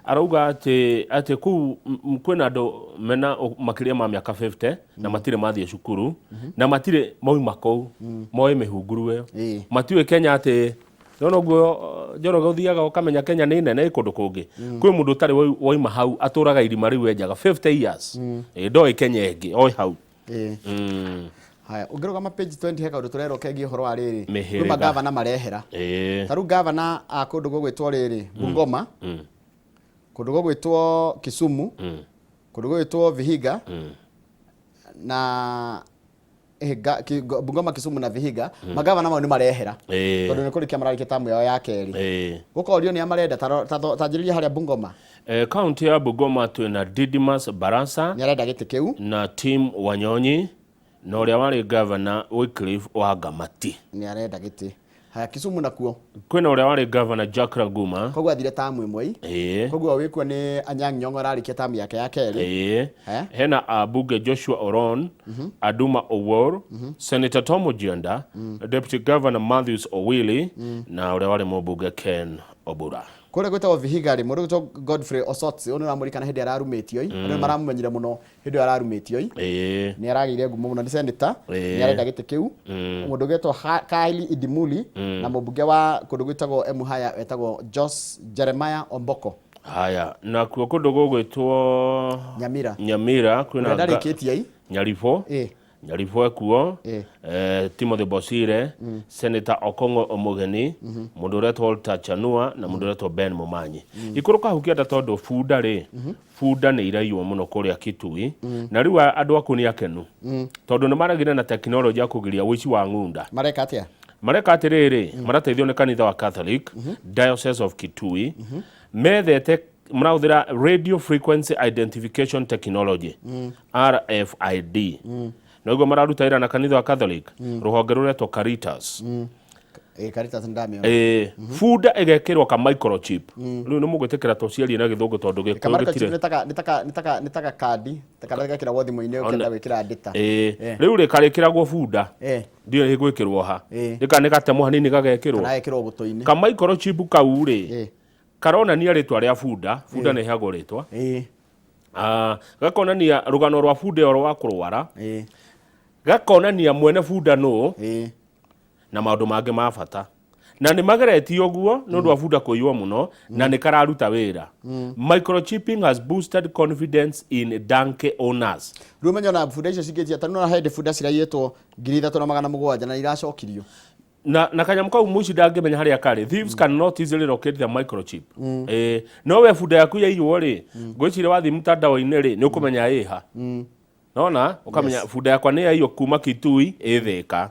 arauga atĩ kũu kwĩna andũ mena makĩria ma mĩaka 50 na matirĩ mathiĩ cukuru na matirĩ mauma kũu, moĩ mĩhunguru ĩyo. Matiũĩ Kenya atĩ nona ũguo Njoroge ũthiaga ũkamenya Kenya nĩ nene ĩ kũndũ kũngĩ. Kwĩ mũndũ ũtarĩ wauma hau, atũraga irima rĩu enjaga 50 years. Ĩ, ndoĩ Kenya ĩngĩ, oĩ hau. Haya, ũngĩrũgama page 20 he kaũndũ tũrerwo kegiĩ ũhoro wa rĩrĩ. Mĩhĩrĩga. Kwĩ magavana marehera. Ta rĩu gavana a kũndũ gũgwĩtwo rĩrĩ, Bungoma, kũndũ gũgwĩtwo Kisumu, kũndũ gũgwĩtwo Vihiga, na Bungoma, Kisumu na Vihiga, magavana mau nĩ marehera. Tondũ nĩ kũrĩkia mararĩkia tamu yao ya kerĩ. Gũkorio nĩ a marenda, ta njĩrĩria harĩa Bungoma. Kaunti ya Bungoma twĩna Didmus Barasa. Nĩ arenda gĩtĩ kĩu. Na Tim Wanyonyi na ũrĩa warĩ gavana Wycliffe wa Ngamati. Nĩ arenda gĩtĩ. Haya, Kisumu nakuo. Kwĩna ũrĩa warĩ governor Jack Raguma. Koguo athire tamu ĩmwe. Ĩĩ. Koguo wĩkuo nĩ Anyang' Nyong'o ararĩkia tamu yake ya kerĩ. Ĩĩ. Eh? Hena ambunge Joshua Oron, Aduma Owor, Senator Tom Ojienda, Deputy Governor Matthews Owili na ũrĩa warĩ mũmbunge Ken Obura. Kũrĩa gwĩtagwo Vihiga rĩ, mũndũ gwĩtwo Godfrey Osotsi, ũyũ nĩ ũramũririkana hĩndĩ ararumĩtio ĩ. Andũ nĩ maramũmenyire mũno hĩndĩ ĩyo ararumĩtio ĩ. Ĩĩ. Nĩ aragĩire ngumo mũno, nĩ senator, nĩ arenda gĩtĩ kĩu. Mũndũ ũgwĩtwo Kylie Idimuli na mũmbunge wa kũndũ gwĩtagwo Emuhaya wetagwo Jos Jeremiah Omboko. Haya, nakuo kũndũ gũgwĩtwo Nyamira. Nyamira kwĩna Ũrĩa ndarĩkĩtie ĩ. Nyaribo. Ĩĩ. Nyaribo ekuo. Ĩĩ. Timothy Bosire, Senator Okong'o Omogeni, mũndũ ũretwo Walter Chanua na mũndũ ũretwo Ben Momanyi. Ikũrũka hau kĩanda tondũ bunda rĩ, bunda nĩ iraiywo mũno kũrĩa Kitui, na rĩu andũ aku nĩ akenu tondũ nĩ maragire na tekinoronjĩ ya kũgiria ũici wa ng'unda. Mareka atĩa? Mareka atĩrĩrĩ, marateithio nĩ kanitha wa Catholic, Diocese of Kitui, methete marahũthĩra radio frequency identification technology, RFID. Noguo mararuta wĩra na kanitha wa Catholic, rũhonge rũretwo Caritas. Ĩĩ, Caritas nĩndamĩona. Ĩĩ, bunda ĩgekĩrwo ka microchip. Rĩu nĩ mũgwĩtĩkĩra tũciarie na gĩthũngũ tondũ gĩkũyũ Kamara gĩtirĩ. nĩ taka kandi karĩa gekĩragwo thimũ-inĩ ũkĩenda gwĩkĩra data. Ĩĩ, rĩu rĩ karĩkĩragwo bunda. Ndiũĩ ĩgwĩkĩrwo ha. Nĩ kana nĩ gatemwo hanini gagekĩrwo. Kana gekĩrwo gũtũ-inĩ. Ka microchip kau rĩ, karonania rĩtwa rĩa bunda, bunda nĩ ĩheagwo rĩtwa. Gakonania rũgano rwa bunda ĩyo rwa kũrwara. Gakonania mwene bunda nũ. Na maũndũ mangĩ ma bata. Na nĩ mageretie ũguo nĩ ũndũ wa bunda kũiywo mũno na nĩ kararuta wĩra. Microchipping has boosted confidence in donkey owners. Rĩu ũmenye ona bunda icio cingĩtia ta nĩ hĩndĩ bunda ciraiyĩtwo 3700 na iracokirio. Na kanyamũ kau mũici ndangĩmenya harĩa karĩ. Thieves cannot easily locate the microchip. No we bunda yaku yaiywo rĩ, ngwĩciria wathiĩ mtandao-inĩ rĩ, nĩ ũkũmenya ĩha. Nona ũkamenya bunda yakwa nĩ yaiywo kuma Kitui ĩ Thĩka.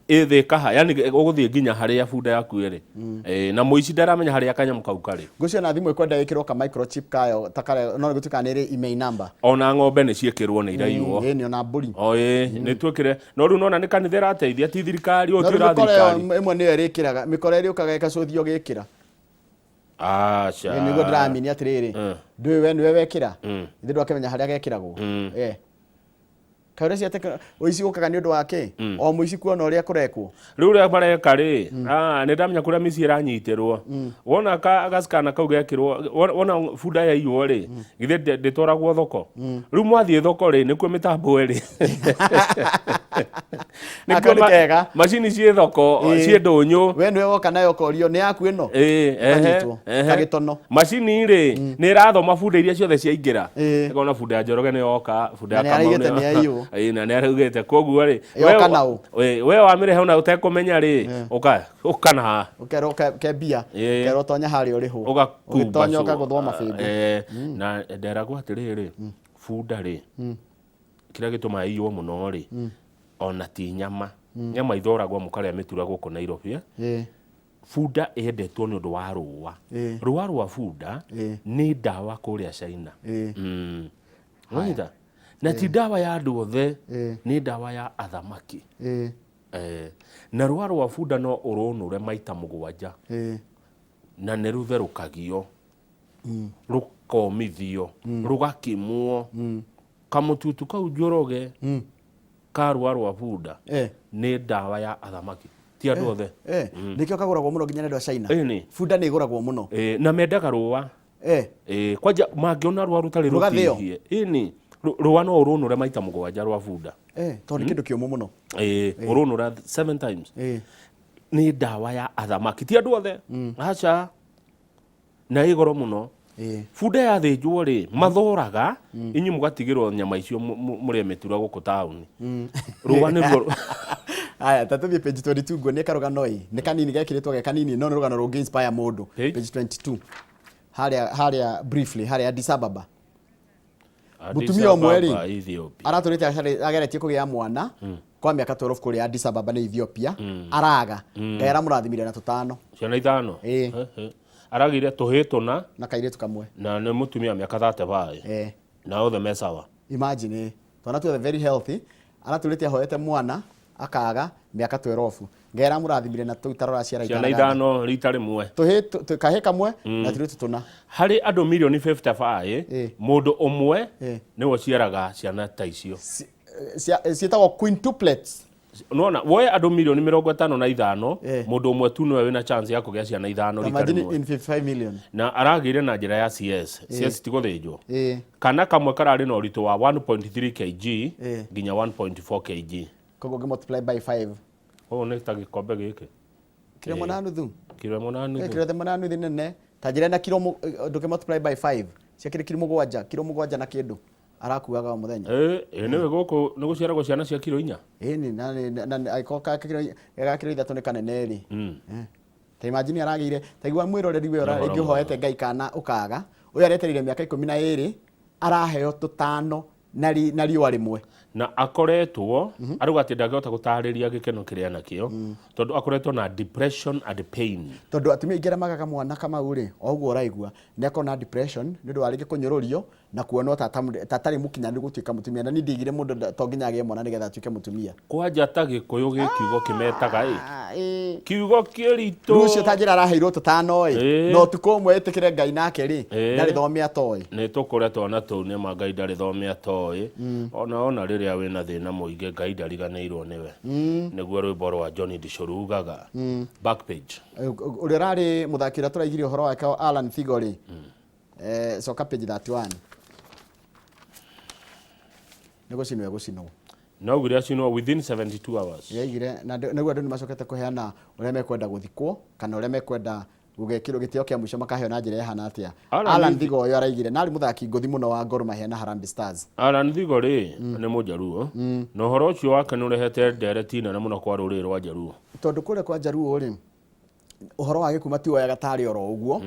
Ĩ Thĩka ha, yani ũgũthiĩ nginya harĩa bunda yaku ĩrĩ. Na mũici ndaramenya harĩa kanyamũ kau karĩ. Ngwĩciria na thimũ ĩkwenda ĩkĩrwo ka microchip kayo ta karĩa no gũtuĩka nĩ ĩrĩ email number. Ona ng'ombe nĩ ciĩkĩrwo nĩ iraiywo. Ĩĩ, nĩ ona mbũri. O ĩĩ, nĩ twĩkĩre. No rĩu nona nĩ kanitha ĩrateithia ti thirikari, ũyũ No ti rĩu ũra mĩkora ĩyo thirikari. ĩmwe nĩyo ĩrĩkĩraga, mĩkora ĩrĩũkaga ĩgacũthio gĩkĩra. Aca. Ĩĩ, nĩguo ndĩramini atĩrĩrĩ, ndũĩ we nĩwe wekĩra, ithe ndwakĩmenya harĩa gekĩragwo. Kaĩ ũreciria atĩ ũici ũkaga nĩ ũndũ wa kĩ? O mũici kuona ũrĩa kũrekwo. Rĩu ũrĩa mareka rĩ, nĩ ndamenya kũrĩa mĩciĩ ĩranyitĩrwo. Wona gacikana kau gekĩrwo, wona bunda yaiywo rĩ, githĩ ndĩtwaragwo thoko. Rĩu mwathiĩ thoko rĩ, nĩkuo mĩtambo ĩrĩ. Nĩkuo Nĩkuo kega. Macini ciĩ thoko, ciĩ ndũnyũ. We nĩwe woka nayo ũkorio nĩ yaku ĩno. Ũkanyitwo, kagĩtono. Macini rĩ, nĩ ĩrathoma bunda iria ciothe ciaingĩra. Ĩkona bunda ya Njoroge nĩ yoka, bunda ya Na nĩ Kamau araugĩte nĩ nĩ yaiywo. Ĩĩ, na nĩ araugĩte. Koguo rĩ, Yoka na ũ? we wamĩrehe ona ũtekũmenya rĩ, ũka na haha. Ũkerwo ke mbia, ũkerwo tonya harĩa ũrĩhwo. Ũgakumba Ũgĩtonya cũa. ũkagũthwo mabĩndĩ. Na nderagwo atĩrĩrĩ, bunda rĩ, kĩrĩa gĩtũmaga ĩiywo mũno rĩ, ona ti nyama. Nyama ithoragwo mũkarĩa mĩtura gũkũ Nairobi. Bunda ĩendetwo nĩ ũndũ wa rũa. Rũa rwa bunda nĩ ndawa kũrĩa China. Wanyita? Na ti ndawa ya andũ othe, nĩ ndawa ya athamaki. Na rũa rwa bunda no ũrũnũre maita 7. Na nĩ rũtherũkagio. Rũkomithio. Rũgakimwo. Kamũtutu kau Njoroge ka rũa rwa bunda nĩ ndawa ya athamaki. Ti andũ othe. Nĩkĩo kagũragwo mũno nginya nĩ andũ a China. Ĩni. Bunda nĩ ĩgũragwo mũno. Na mendaga rũa. Kwanja mangĩona rũa rũtarĩ Rũgathĩo. rũtihie. Ĩni. Rũa no ũrũnũre maita 7 rwa bunda. Tondũ nĩ kĩndũ kĩũmũ mũno. Ũrũnũra 7 times. Nĩ ndawa ya athamaki. Ti andũ othe. Aca. Na ĩ goro mũno. Bunda yathĩnjwo rĩ, mathoraga, inyuĩ mũgatigĩrwo nyama icio mũrĩe mĩtura gũkũ taũni. Rũa nĩruo Aya, ta tũthiĩ page 22 nguonie karũgano ĩ. Nĩ kanini gekĩrĩtwo ge kanini, no nĩ rũgano rũngĩ inspire mũndũ. Page? Page 22. Harĩa, harĩa briefly, harĩa Addis Ababa. Addis Mũtumia ũmwe rĩ, Ababa, Ethiopia. aratũrĩte ageretie kũgĩa mwana kwa mĩaka 12 kũrĩa Addis Ababa nĩ Ethiopia. Araga. Ngai aramũrathimire na tũtano. Ciana ithano? Aragĩire tũhĩĩ tũna. Na kairĩtu kamwe. Na nĩ mũtumia mĩaka 35. Na othe me sawa. Imagine, twana tuothe very healthy. Aratũrĩte ahoete mwana akaga mĩaka 12. Ngai aramũrathimire na tũu tarora ciara Ciana ithano rita rĩmwe. Tũhĩ kahĩ kamwe na tũirĩtu tũna. Harĩ andũ mirioni 55 mũndũ ũmwe nĩwe ũciaraga ciana ta icio. Ciĩtagwo quintuplets. Nona woe andũ mirioni 55, mũndũ ũmwe tu nĩwe wĩna chance ya kũgĩa ciana ithano rita Imagine rĩmwe. in 55 million. Na aragĩire na njĩra ya CS. CS ti gũthĩnjwo. Kana kamwe kararĩ na ũritũ wa 1.3 kg nginya 1.4 kg. Koguo ũngĩ multiply by 5. Ũũ nĩ ta gĩkombe gĩkĩ. Kilo ĩmwe na nuthu. Kilo ĩmwe na nuthu. Kilo ĩmwe na nuthu nene. Ta njĩra na kilo ndũkĩ multiply by 5. Ciakĩrĩ kilo mũgwanja, kilo mũgwanja na kĩndũ. Arakuaga o mũthenya. Ĩ nĩwe gũkũ nĩ gũciaragwo ciana cia kilo inya. Ĩni na angĩkorwo ga kilo ithatũ nĩ kanene rĩ. Ta imagine aragĩire, ta igua mwĩroreri we Ũhoro rĩngĩ ũhoete Ngai kana ũkaga. Ũyũ aretereire mĩaka 12 araheo tũtano na riũa rĩmwe. Na akoretwo arauga atĩ ndangĩhota gũtarĩria gĩkeno kĩrĩa enakĩo tondũ akoretwo na depression and pain. Tondũ atumia aingĩ arĩa magaga mwana Kamau rĩ, o ũguo ũraigua, nĩ akoragwo na depression nĩ ũndũ wa rĩngĩ kũnyũrũrio na kuonwo ta atarĩ mũkinyanĩru gũtuĩka mũtumia. Na niĩ ndiaigire mũndũ to nginya agĩe mwana nĩgetha atuĩke mũtumia. Kwanja ta Gĩkũyũ gĩ kiugo kĩmetaga ĩ. Kiugo kĩritũ. Rĩu ũcio ta njĩra araheirwo tũtano ĩ, na ũtukũ ũmwe ĩtĩkĩre Ngai nake rĩ, ndarĩ thome atoĩ. Nĩ tũkũre twana tũu nĩ ma Ngai ndarĩ thome atoĩ. Ona ona rĩrĩa wĩna thĩna mũingĩ Ngai ndariganĩirwo nĩwe. Nĩguo rwĩmbo rwa Johnny Ndicũru rugaga. Back page. Ũrĩa ũrarĩ mũthaki ũrĩa tũraigire ũhoro wake Alan Thigo rĩ, coka page 31. Nĩ gũcinwo egũcinwo. No augire acinwo within 72 hours. Yaigire na nĩguo andũ nĩ macokete kũheana ũrĩa mekwenda gũthikwo kana ũrĩa mekwenda gũgekĩrwo gĩtĩo kĩa mũico makaheo na njĩra ĩhana atĩa. Alan Thigo ũyũ araigire na arĩ mũthaki ngũthi mũno wa Gor Mahia na Harambee Stars. Alan Thigo rĩ nĩ mũjaruo na ũhoro ũcio wake nĩ ũrehete ndereti nene mũno kwa rũrĩrĩ rwa Jaruo. Tondũ kũrĩa kwa Jaruo rĩ, ũhoro wa gĩkuũ matiwoyaga tarĩ oro ũguo.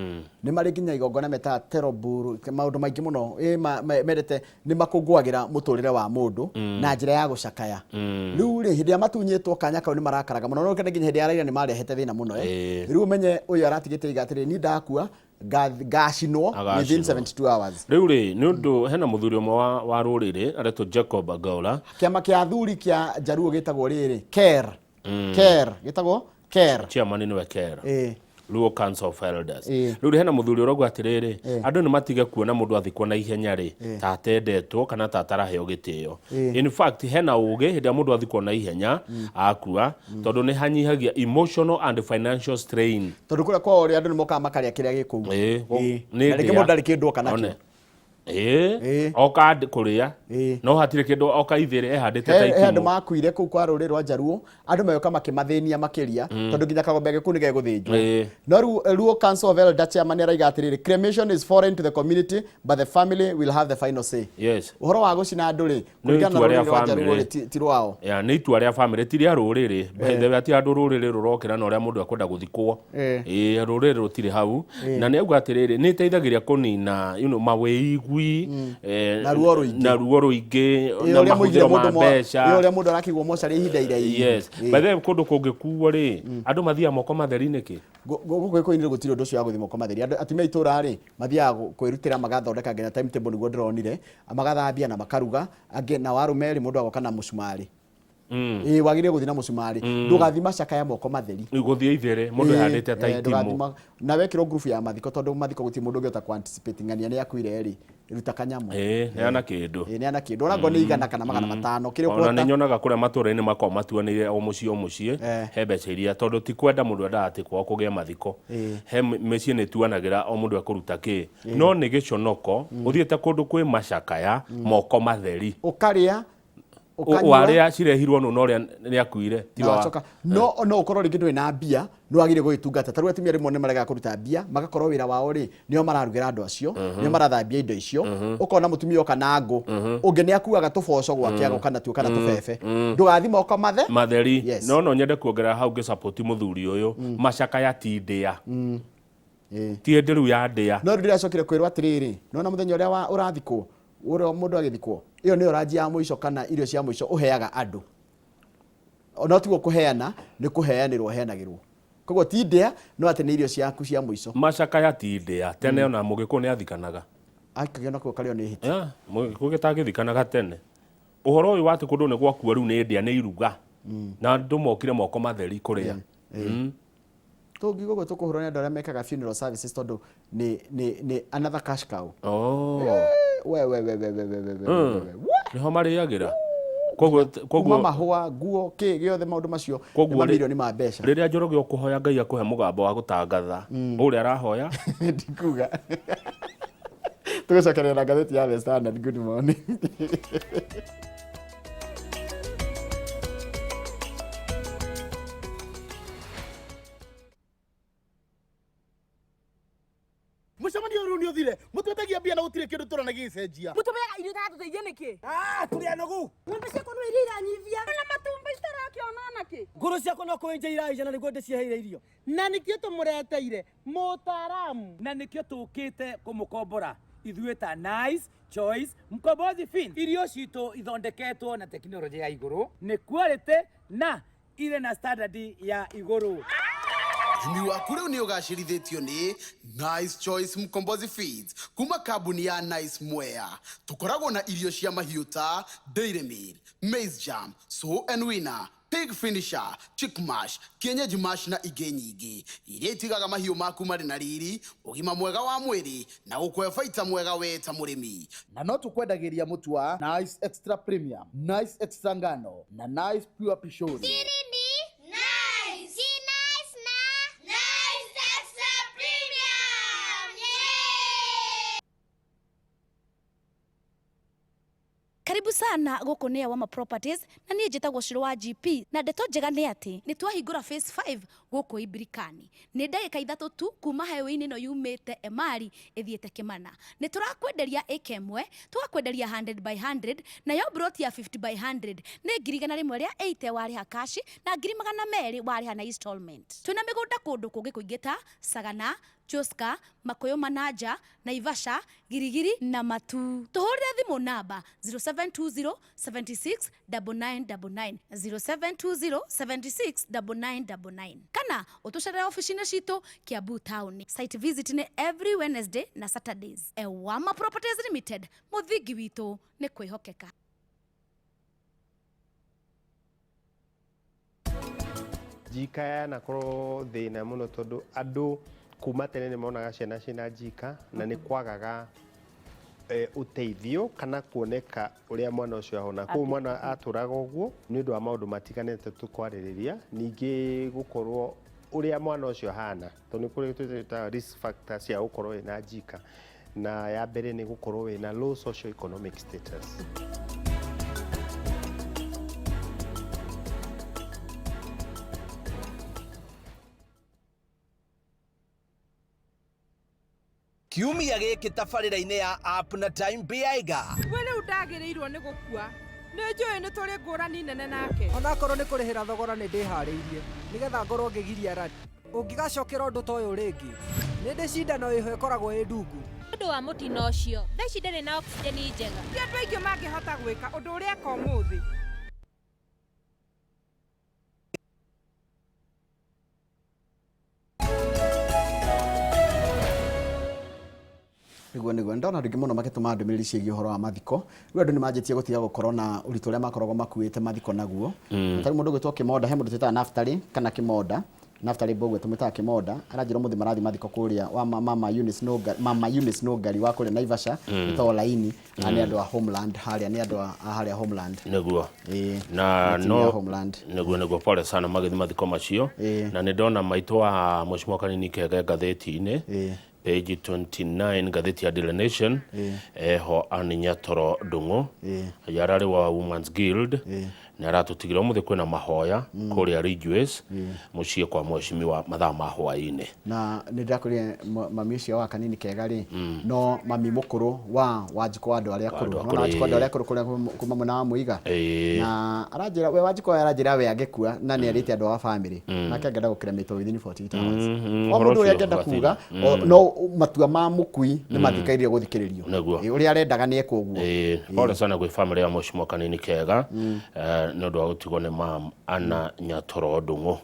Nĩ marĩ nginya igongona metaga teroburu, maũndũ maingĩ mũno mendete nĩ makũngũagĩra mũtũrĩre wa mũndũ na njĩra ya gũcakaya. Rĩu rĩ, hĩndĩ ĩrĩa matunyĩtwo kanya kau nĩ marakaraga mũno. No nginya hĩndĩ ya Raila nĩ marehete thĩna mũno. Rĩu ũmenye ũyũ aratigĩte iga atĩrĩ, niĩ ndakua ngacinwo within 72 hours. Rĩu rĩ, nĩ ũndũ hena mũthuri ũmwe wa rũrĩrĩ aretwo Jacob Angaũra. Kĩama kĩa athuri kĩa Jaruo gĩtagwo rĩrĩ, KER. KER, gĩtagwo KER. Chairman nĩwe KER. Luo Council of Elders. Rĩu rĩ, hena mũthuri ũrauga atĩrĩrĩ, andũ nĩ matige kuona mũndũ athikwo na ihenya rĩ, ta atendetwo kana ta ataraheo gĩtĩo. In fact, hena ũgĩ hĩndĩ ĩrĩa mũndũ athikwo na ihenya akua, tondũ nĩ hanyihagia emotional and financial strain. Tondũ kũrĩa kwao rĩ, andũ nĩ mokaga makarĩa kĩrĩa gĩ kũu. Na rĩngĩ mũndũ ndarĩ kĩndũ oka nakĩo. Oka kũrĩa, no hatirĩ kĩndũ oka ithĩrĩ ehandĩte ta He andũ itimũ. makuire kũu kwa rũrĩrĩ rwa Jaruo, andũ magĩũka makĩmathĩnia makĩria, tondũ nginya kagombe gĩkuũ nĩ gegũthĩnjwo. No rĩu Luo Council of Elder chairman araiga atĩrĩrĩ, cremation is foreign to the community but the family will have the final say. Ũhoro wa gũcina andũ rĩ, kũringana na itua rĩa rũrĩrĩ rwa Jaruo rĩ, family. ti rwao. Ya, nĩ itua rĩa family, ti rĩa rũrĩrĩ. By the way, ti handũ rũrĩrĩ rũrokĩra na ũrĩa mũndũ ekwenda gũthikwo. Rũrĩrĩ rũtirĩ hau. Na nĩ auga atĩrĩrĩ, nĩ ĩteithagĩrĩria kũnina, you know, mawĩigwi, Na ruo rũingĩ. na ruo rũingĩ, na Ũrĩa mũigire mahũthĩro ma mũndũ mbeca. ũrĩa mũndũ arakĩigwo mocarĩ ihinda iraihu. Yes. By the way, kũndũ kũngĩkuo rĩ, andũ mathiaga moko matheri nĩkĩ? Gũkũ Gĩkũyũ-inĩ gũtirĩ ũndũ ũcio wa gũthiĩ moko matheri. Andũ atumia a itũũra rĩ, mathiaga kwĩrutĩra magathondeka nginya timetable nĩguo ndĩronire, magathambia na makaruga, angĩ nao arũme rĩ, mũndũ agoka na mũcumarĩ. Wagĩrĩire gũthiĩ na mũcumarĩ. Ndũgathiĩ macakaya moko matheri. Gũthiĩ ithere, mũndũ ehandĩte ta itimũ. Na wekĩrwo group ya mathiko, tondũ mathiko gũtirĩ mũndũ ũngĩhota kũ anticipate ng'ania nĩ akuire rĩ, ruta kanyamũ. Neana kĩndũ. Neana kĩndũ. Ona ngorwo nĩ igana kana magana matano, kĩrĩa Ona ũkũhota. nĩ nyonaga kũrĩa matũũra-inĩ makoragwo matuanĩire o mũciĩ o mũciĩ, he mbeca iria, tondũ ti kwenda mũndũ endaga atĩ kwao kũgĩe mathiko. He mĩciĩ nĩ ĩtuanagĩra o mũndũ ekũruta kĩ. No nĩ gĩconoko, ũthiĩte kũndũ kwĩ macakaya, moko matheri. Ũkarĩa, ũkanyua. Warĩa cirehirwo nũ na ũrĩa nĩ akuire, tiga wa- Wacoka. No no ũkorwo rĩngĩ ndũrĩ na mbia, nĩ wagĩrĩire gũgĩtungata. Ta rĩu atumia rĩmwe nĩ maregaga kũruta mbia, magakorwo wĩra wao rĩ, nĩo mararugĩra andũ acio, nĩo marathambia indo icio. Ũkona mũtumia oka na ngũ, ũngĩ nĩ akuaga tũboco gwake agoka natuo kana tũbebe. Ndũgathiĩ moko mathe. Matheri. Yes. No no nyende kuongerera hau ngĩsupport mũthuri ũyũ, macakaya ti ndĩa. Ti hĩndĩ rĩu ya ndĩa. No rĩu ndĩracokire kwĩrwo atĩrĩrĩ, nĩwona mũthenya ũrĩa ũrathikwo, ũrĩa mũndũ agĩthikwo, ĩyo nĩyo ranji ya mũico kana irio cia mũico ũheaga andũ. No tiguo kũheana, nĩ kũheanĩrwo ũheanagĩrwo. Koguo ti ndĩa, no atĩ nĩ irio ciaku cia mũico. Macakaya ti ndĩa. Tene ona mũgĩkũyũ nĩ athikanaga. Aikagio na kuo karĩo nĩ hiti. Yeah, mũgĩkũyũ gĩtangĩthikanaga tene. Ũhoro ũyũ wa atĩ kũndũ nĩ gwakua rĩu nĩ ndĩa, nĩ iruga. Na andũ mokire moko matheri kũrĩa. Tũngiuga ũguo tũkũhũrwo nĩ andũ arĩa mekaga funeral services tondũ nĩ nĩ nĩ another cash cow. Oh. We we we we we we we we we we. Nĩho marĩagĩra. Koguo Kuma koguo mahũa, nguo, kĩ gĩothe maũndũ macio nĩ Koguo rĩ- mamirioni ma mbeca. Rĩrĩa Njoroge ũkũhoya Ngai akũhe mũgambo wa gũtangatha ũrĩa arahoya. Ndikuga. Tũgũcokeria na ngathĩti ya The Standard. Good morning. Mũcemanio ũyũ rĩu nĩ ũthire mũtwetagia mbia na gũtirĩ kĩndũ tũrona gĩgĩcenjia. Mũtũmĩaga irio itaratũteithia nĩkĩ? Ah, tũrĩ anogu. Ng'ombe ciakwa no iria iranyivia na matumbĩ citarakĩona nakĩ. Ngũrũ ciakwa no kũenja iraija na nĩguo ndĩciheire irio. Na nĩkĩo tũmũreteire mũtaaramu, na nĩkĩo tũkĩte kũmũkombora ithuĩ ta Nice Choice Mkombozi Feed. Irio citũ ithondeketwo na tekinoronjĩ ya igũrũ, nĩ quality na irĩ na standard ya igũrũ. Ũrĩmi waku rĩu nĩ ũgacĩrithĩtio nĩ Nice Choice Mkombozi Feeds kuma kambuni ya Nice Mwea. Tũkoragwo na irio cia mahiũ ta Dairy Meal, Maize Jam, Sow and Winner, Pig Finisher, Chick Mash, Kienyeji Mash na ingĩ nyingĩ iria itigaga mahiũ maku marĩ na riri, ũgima mwega wa mwĩrĩ na gũkũhe baita mwega we ta mũrĩmi. Na no tũkwendagĩria mũtu wa Nice Extra Premium, Nice Extra Ngano na Nice Pure Pishori. Siri ni nice. Si nice na nice extra premium. Yeah! Karibu sana gũkũ nĩ Awama Properties na niĩ njĩtagwo Shiro wa GP na ndeto njega nĩ atĩ nĩ twahingũra phase 5 gũkũ Imbirikani. Nĩ ndagĩka 3 tu kuma highway-inĩ ĩno yumĩte Emali ĩthiĩte Kĩmana. Nĩ tũrakwenderia ĩka ĩmwe, tũgakwenderia 100 by 100, nayo broti ya 50 by 100 nĩ 180,000 warĩha cash na 200,000 warĩha na installment. Twĩna mĩgũnda kũndũ kũngĩ kũingĩ ta Sagana, Joska, Makuyu Manaja, Naivasha, Girigiri na Matu. Tũhũrĩre thimũ namba 0720 76 9999, 0720 76 9999, kana ũtũcerere ofici-inĩ citũ Kiambu Town. Site visit nĩ every Wednesday na Saturdays. Ewama Properties Limited, mũthingi witũ nĩ kwĩhokeka. Njika yanakorwo thĩna mũno tondũ andũ kuma tene nĩ monaga ciana ciĩna njika na nĩ kwagaga ũteithio kana kuoneka ũrĩa mwana ũcio ahona. Koguo mwana atũraga ũguo nĩ ũndũ wa maũndũ matiganĩte tũkwarĩrĩria, ningĩ gũkorwo ũrĩa mwana ũcio ahana, tondũ nĩ kũrĩ twĩtaga risk factors cia gũkorwo wĩna njika, na ya mbere nĩ gũkorwo wĩna low socio economic status. Kiumia gĩkĩ tabarĩra-inĩ ya App na Time Biaiga. We rĩu ndagĩrĩirwo nĩ gũkua. Nĩ njũĩ nĩ tũrĩ ngũrani nene nake. Onakorwo nĩ kũrĩhĩra thogora nĩ ndĩharĩirie nĩgetha ngorwo ngĩgiria rani. Ũngĩgacokera ũndũ ta ũyũ rĩngĩ, nĩ ndĩ cindano ĩho ĩkoragwo ĩ ndungu. Nĩ ũndũ wa mũtino ũcio, thaa ici ndarĩ na oxygen njega. Ti andũ aingĩ mangĩhota gwĩka ũndũ ũrĩa eka ũmũthĩ. Nĩguo nĩguo ndona andũ aingĩ mũno magĩtũma ndũmĩrĩri ciĩgiĩ ũhoro wa mathiko. Rĩu andũ nĩ manjĩtie gũtiga gũkorwo na ũritũ ũrĩa makoragwo makuĩte mathiko naguo. Ta rĩu mũndũ ũgwĩtwo Kĩmonda, he mũndũ twĩtaga Naftali kana Kĩmonda, Naftali Mbũgua tũmwĩtaga Kĩmonda, aranjĩra ũmũthĩ marathiĩ mathiko kũrĩa wa mama Eunice Nũngari, mama Eunice Nũngari wa kũrĩa Naivasha, ĩtagwo Laini, na nĩ andũ a Homeland harĩa, nĩ andũ a harĩa Homeland. Nĩguo. Ĩĩ. Na Nĩ timu ya no Homeland. Nĩguo nĩguo, pole sana magĩthiĩ mathiko macio. Na nĩ ndona maitũ wa Mheshimiwa Kanini Kege ngathĩti-inĩ page 29 ngathĩti ya Daily Nation, eho Anne Nyatoro Ndung'u yararĩ wa Women's Guild nĩ aratũtigĩra. Ũmũthĩ kwĩna mahoya kũrĩa Ridgeways mũciĩ kwa mheshimiwa mathaa ma hwaĩ-inĩ. Na nĩ ndĩrakwĩrire mami ũcio wa Kanini Kega rĩ, no mami mũkũrũ wa Wanjikũ wa andũ arĩa akũrũ. Andũ Nĩwona akũrũ, Wanjikũ wa andũ arĩa akũrũ kũrĩa kuma mwena wa Mũiga. Na aranjĩra we Wanjikũ aranjĩra we angĩkua na nĩ arĩte andũ a family nake angĩenda gũkĩremĩtwo within 48 hours. O Ũhoro mũndũ ũrĩa ũcio angĩenda ũgathiĩ. kuga, no matua ma mũkui nĩ mathikairie gũthikĩrĩrio. Nĩguo. Ũrĩa arendaga nĩ ekwo ũguo. Pole sana gwĩ family ya Mheshimiwa Kanini Kega nĩ ũndũ wa gũtigwo nĩ mam Anna Nyatoro Ndung'u.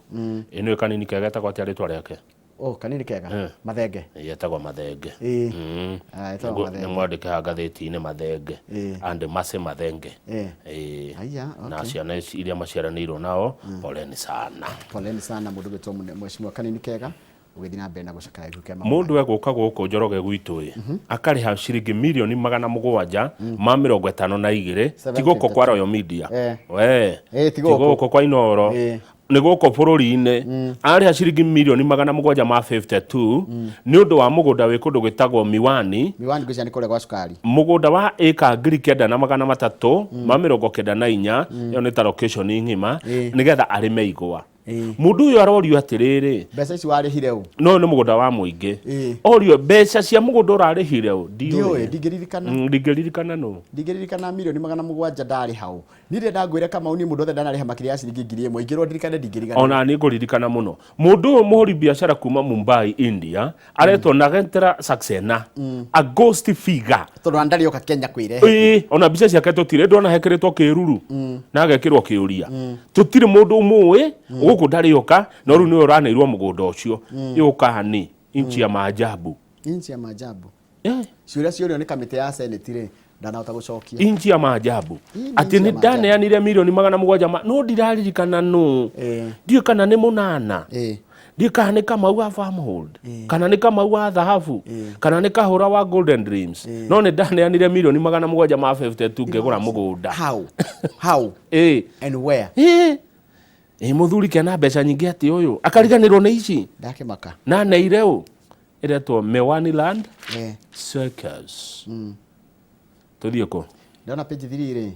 Ĩno Kanini Kega etagwo atĩa rĩtwa rĩake? Oh, kanini kega. Eh. Mathenge. Yetagwo Mathenge. Ĩĩ. Mm. Ah, etagwo Mathenge. Nĩ mwandĩke ha ngathĩti-inĩ Mathenge. Ĩĩ. And Mercy Mathenge. Eh. Ĩĩ. Aya, Na okay. ciana ici iria maciaranĩirwo nao, poleni sana. Poleni sana mũndũ gwĩtwo mheshimiwa kanini kega ũgĩthiĩ na mbere na gũcakaya gĩkuũ kĩa mama. Mũndũ egũka gũkũ Njoroge gwitũ ĩ, akarĩha ciringi 752,000,000 ti gũkũ kwa Royal Media. Eh. We. Eh, ti Ti gũkũ. gũkũ kwa Inoro. Eh. Nĩ gũkũ bũrũri-inĩ arĩha ciringi 752,000,000 nĩ ũndũ wa mũgũnda wĩ kũndũ gwĩtagwo Miwani. Miwani ngwĩciria nĩ kũrĩa gwa cukari. Mũgũnda wa ĩka 9,394 ĩyo nĩ ta location ng'ima, nĩgetha arĩme igwa. Mũndũ ũyũ arorio atĩrĩrĩ, Mbeca ici warĩhire ũ? No nĩ mũgũnda wa mũingĩ. Ĩĩ. Orio mbeca cia mũgũnda ũrarĩhire ũ? Ndiũĩ, ndingĩririkana. Ndingĩririkana nũ. Ndingĩririkana 700,000,000 ndarĩ hau. Niĩ rĩrĩa ndangwĩre Kamau, niĩ mũndũ wothe ndanarĩha makĩria ya ciringi 1000 ingĩrwo ndirikane ndingĩririkana. Ona niĩ ngũririkana mũno. Mũndũ ũyũ mũhũri biacara kuma Mumbai, India, aretwo Nagendra Saxena, a ghost figure. Tondũ ona ndarĩ oka Kenya kwĩrehe. Ĩĩ, ona mbica ciake tũtirĩ, ndona hekĩrĩtwo kĩruru na agekĩrwo kĩũria. Tũtirĩ mũndũ ũmũĩ, gũkũ ndarĩ oka, no rĩu nĩwe ũraneirwo mũgũnda ũcio. Yũkaga nĩ inchi ya maajabu. Inchi ya maajabu. Ciũria ciũrio nĩ kamĩtĩ ya Senate rĩ, ndanahota gũcokia. Inchi ya maajabu. Ĩĩ, nĩ Atĩ inchi ya nĩ maajabu. ndaneanire 700,000,000 no ndiraririkana nũ. Ndiũĩ kana nĩ mũnana. Ndiũĩ kana nĩ Kamau wa Farmhold, kana nĩ Kamau wa Thahabu, kana nĩ Kahũra wa Golden Dreams. No nĩ ndaneanire 752,000,000 ngĩgũra mũgũnda. How? How? Ĩĩ. And where? Ĩĩ. Ĩ mũthuri kena mbeca nyingĩ atĩ ũyũ akariganĩrwo nĩ ici. Ndakĩmaka. Na neire ũ? Ĩretwo Miwani Land Eh. Circus. Tũthiĩ kũ? Ndona page 3 rĩ.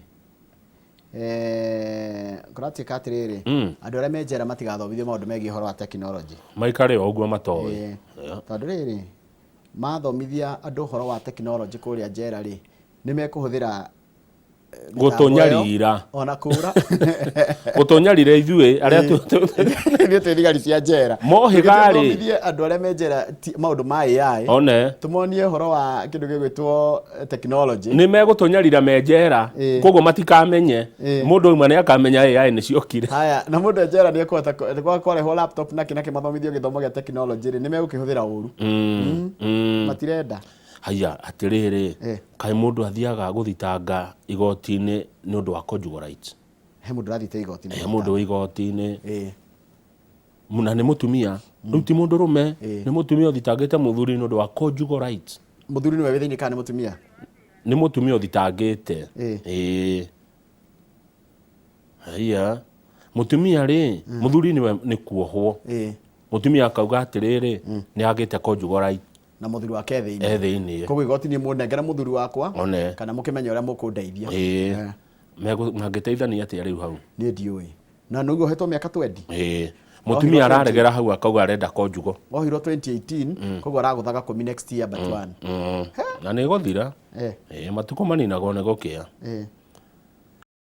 Eh, kũratuĩka atĩrĩrĩ, andũ arĩa me njera matigathomithio maũndũ megiĩ ũhoro wa tekinoronjĩ. Maikare o ũguo matoĩ. Ĩĩ. Tondũ rĩrĩ, mathomithia andũ ũhoro wa tekinoronjĩ kũrĩa njera rĩ, nĩ mekũhũthĩra mĩtambo ĩyo, Gũtũnyarira. ona kũra. Gũtũnyarira ithuĩ arĩa ithuĩ twĩ thigari cia njera. Mohĩga rĩ. Tũthomithie andũ arĩa me njera maũndũ ma AI. One. Tũmonie ũhoro wa kĩndũ gĩgwĩtwo tekinoronjĩ. Nĩ megũtũnyarira me njera, koguo matikamenye. Mũndũ auma nĩ akamenya AI nĩ ciokire. Haya, na mũndũ e njera nĩ ekũhota kwarehwo laptop na kĩ na kĩ mathomithio gĩthomo gĩa tekinoronjĩ rĩ, nĩ megũkĩhũthĩra ũru. Matirenda. Haya, atĩrĩrĩ, kaĩ mũndũ athiaga gũthitanga igoti-inĩ nĩ ũndũ wa conjugal rights? He mũndũ ũrathiĩte igoti-inĩ. He mũndũ wĩ igoti-inĩ. Na nĩ mũtumia. Rĩu ti mũndũ rũme, nĩ mũtumia ũthitangĩte mũthuri nĩ ũndũ wa conjugal rights. Mũthuri nĩwe wĩ thĩinĩ kana nĩ mũtumia? Nĩ mũtumia ũthitangĩte. Ĩĩ. Haya. Mũtumia rĩ, mũthuri nĩwe nĩ kuohwo. Mũtumia akauga atĩrĩrĩ, nĩ agĩte conjugal right. Na mũthuri wake e thĩinĩ. E thĩinĩ. Koguo igoti nĩ mũnengere mũthuri wakwa. One. Kana mũkĩmenye ũrĩa mũkũndeithia. Ĩĩ. Mangĩteithania atĩa rĩu hau? Niĩ ndiũĩ. Na nĩguo ũhetwo mĩaka 20. Ĩĩ. Mũtumia araregera hau akauga arenda conjugal. Ohirwo 2018, koguo aragũthaga kũmi next year but one. Na nĩ gũthira. Eh. Ĩĩ, matukũ maninagwo nĩ gũkĩa. Eh.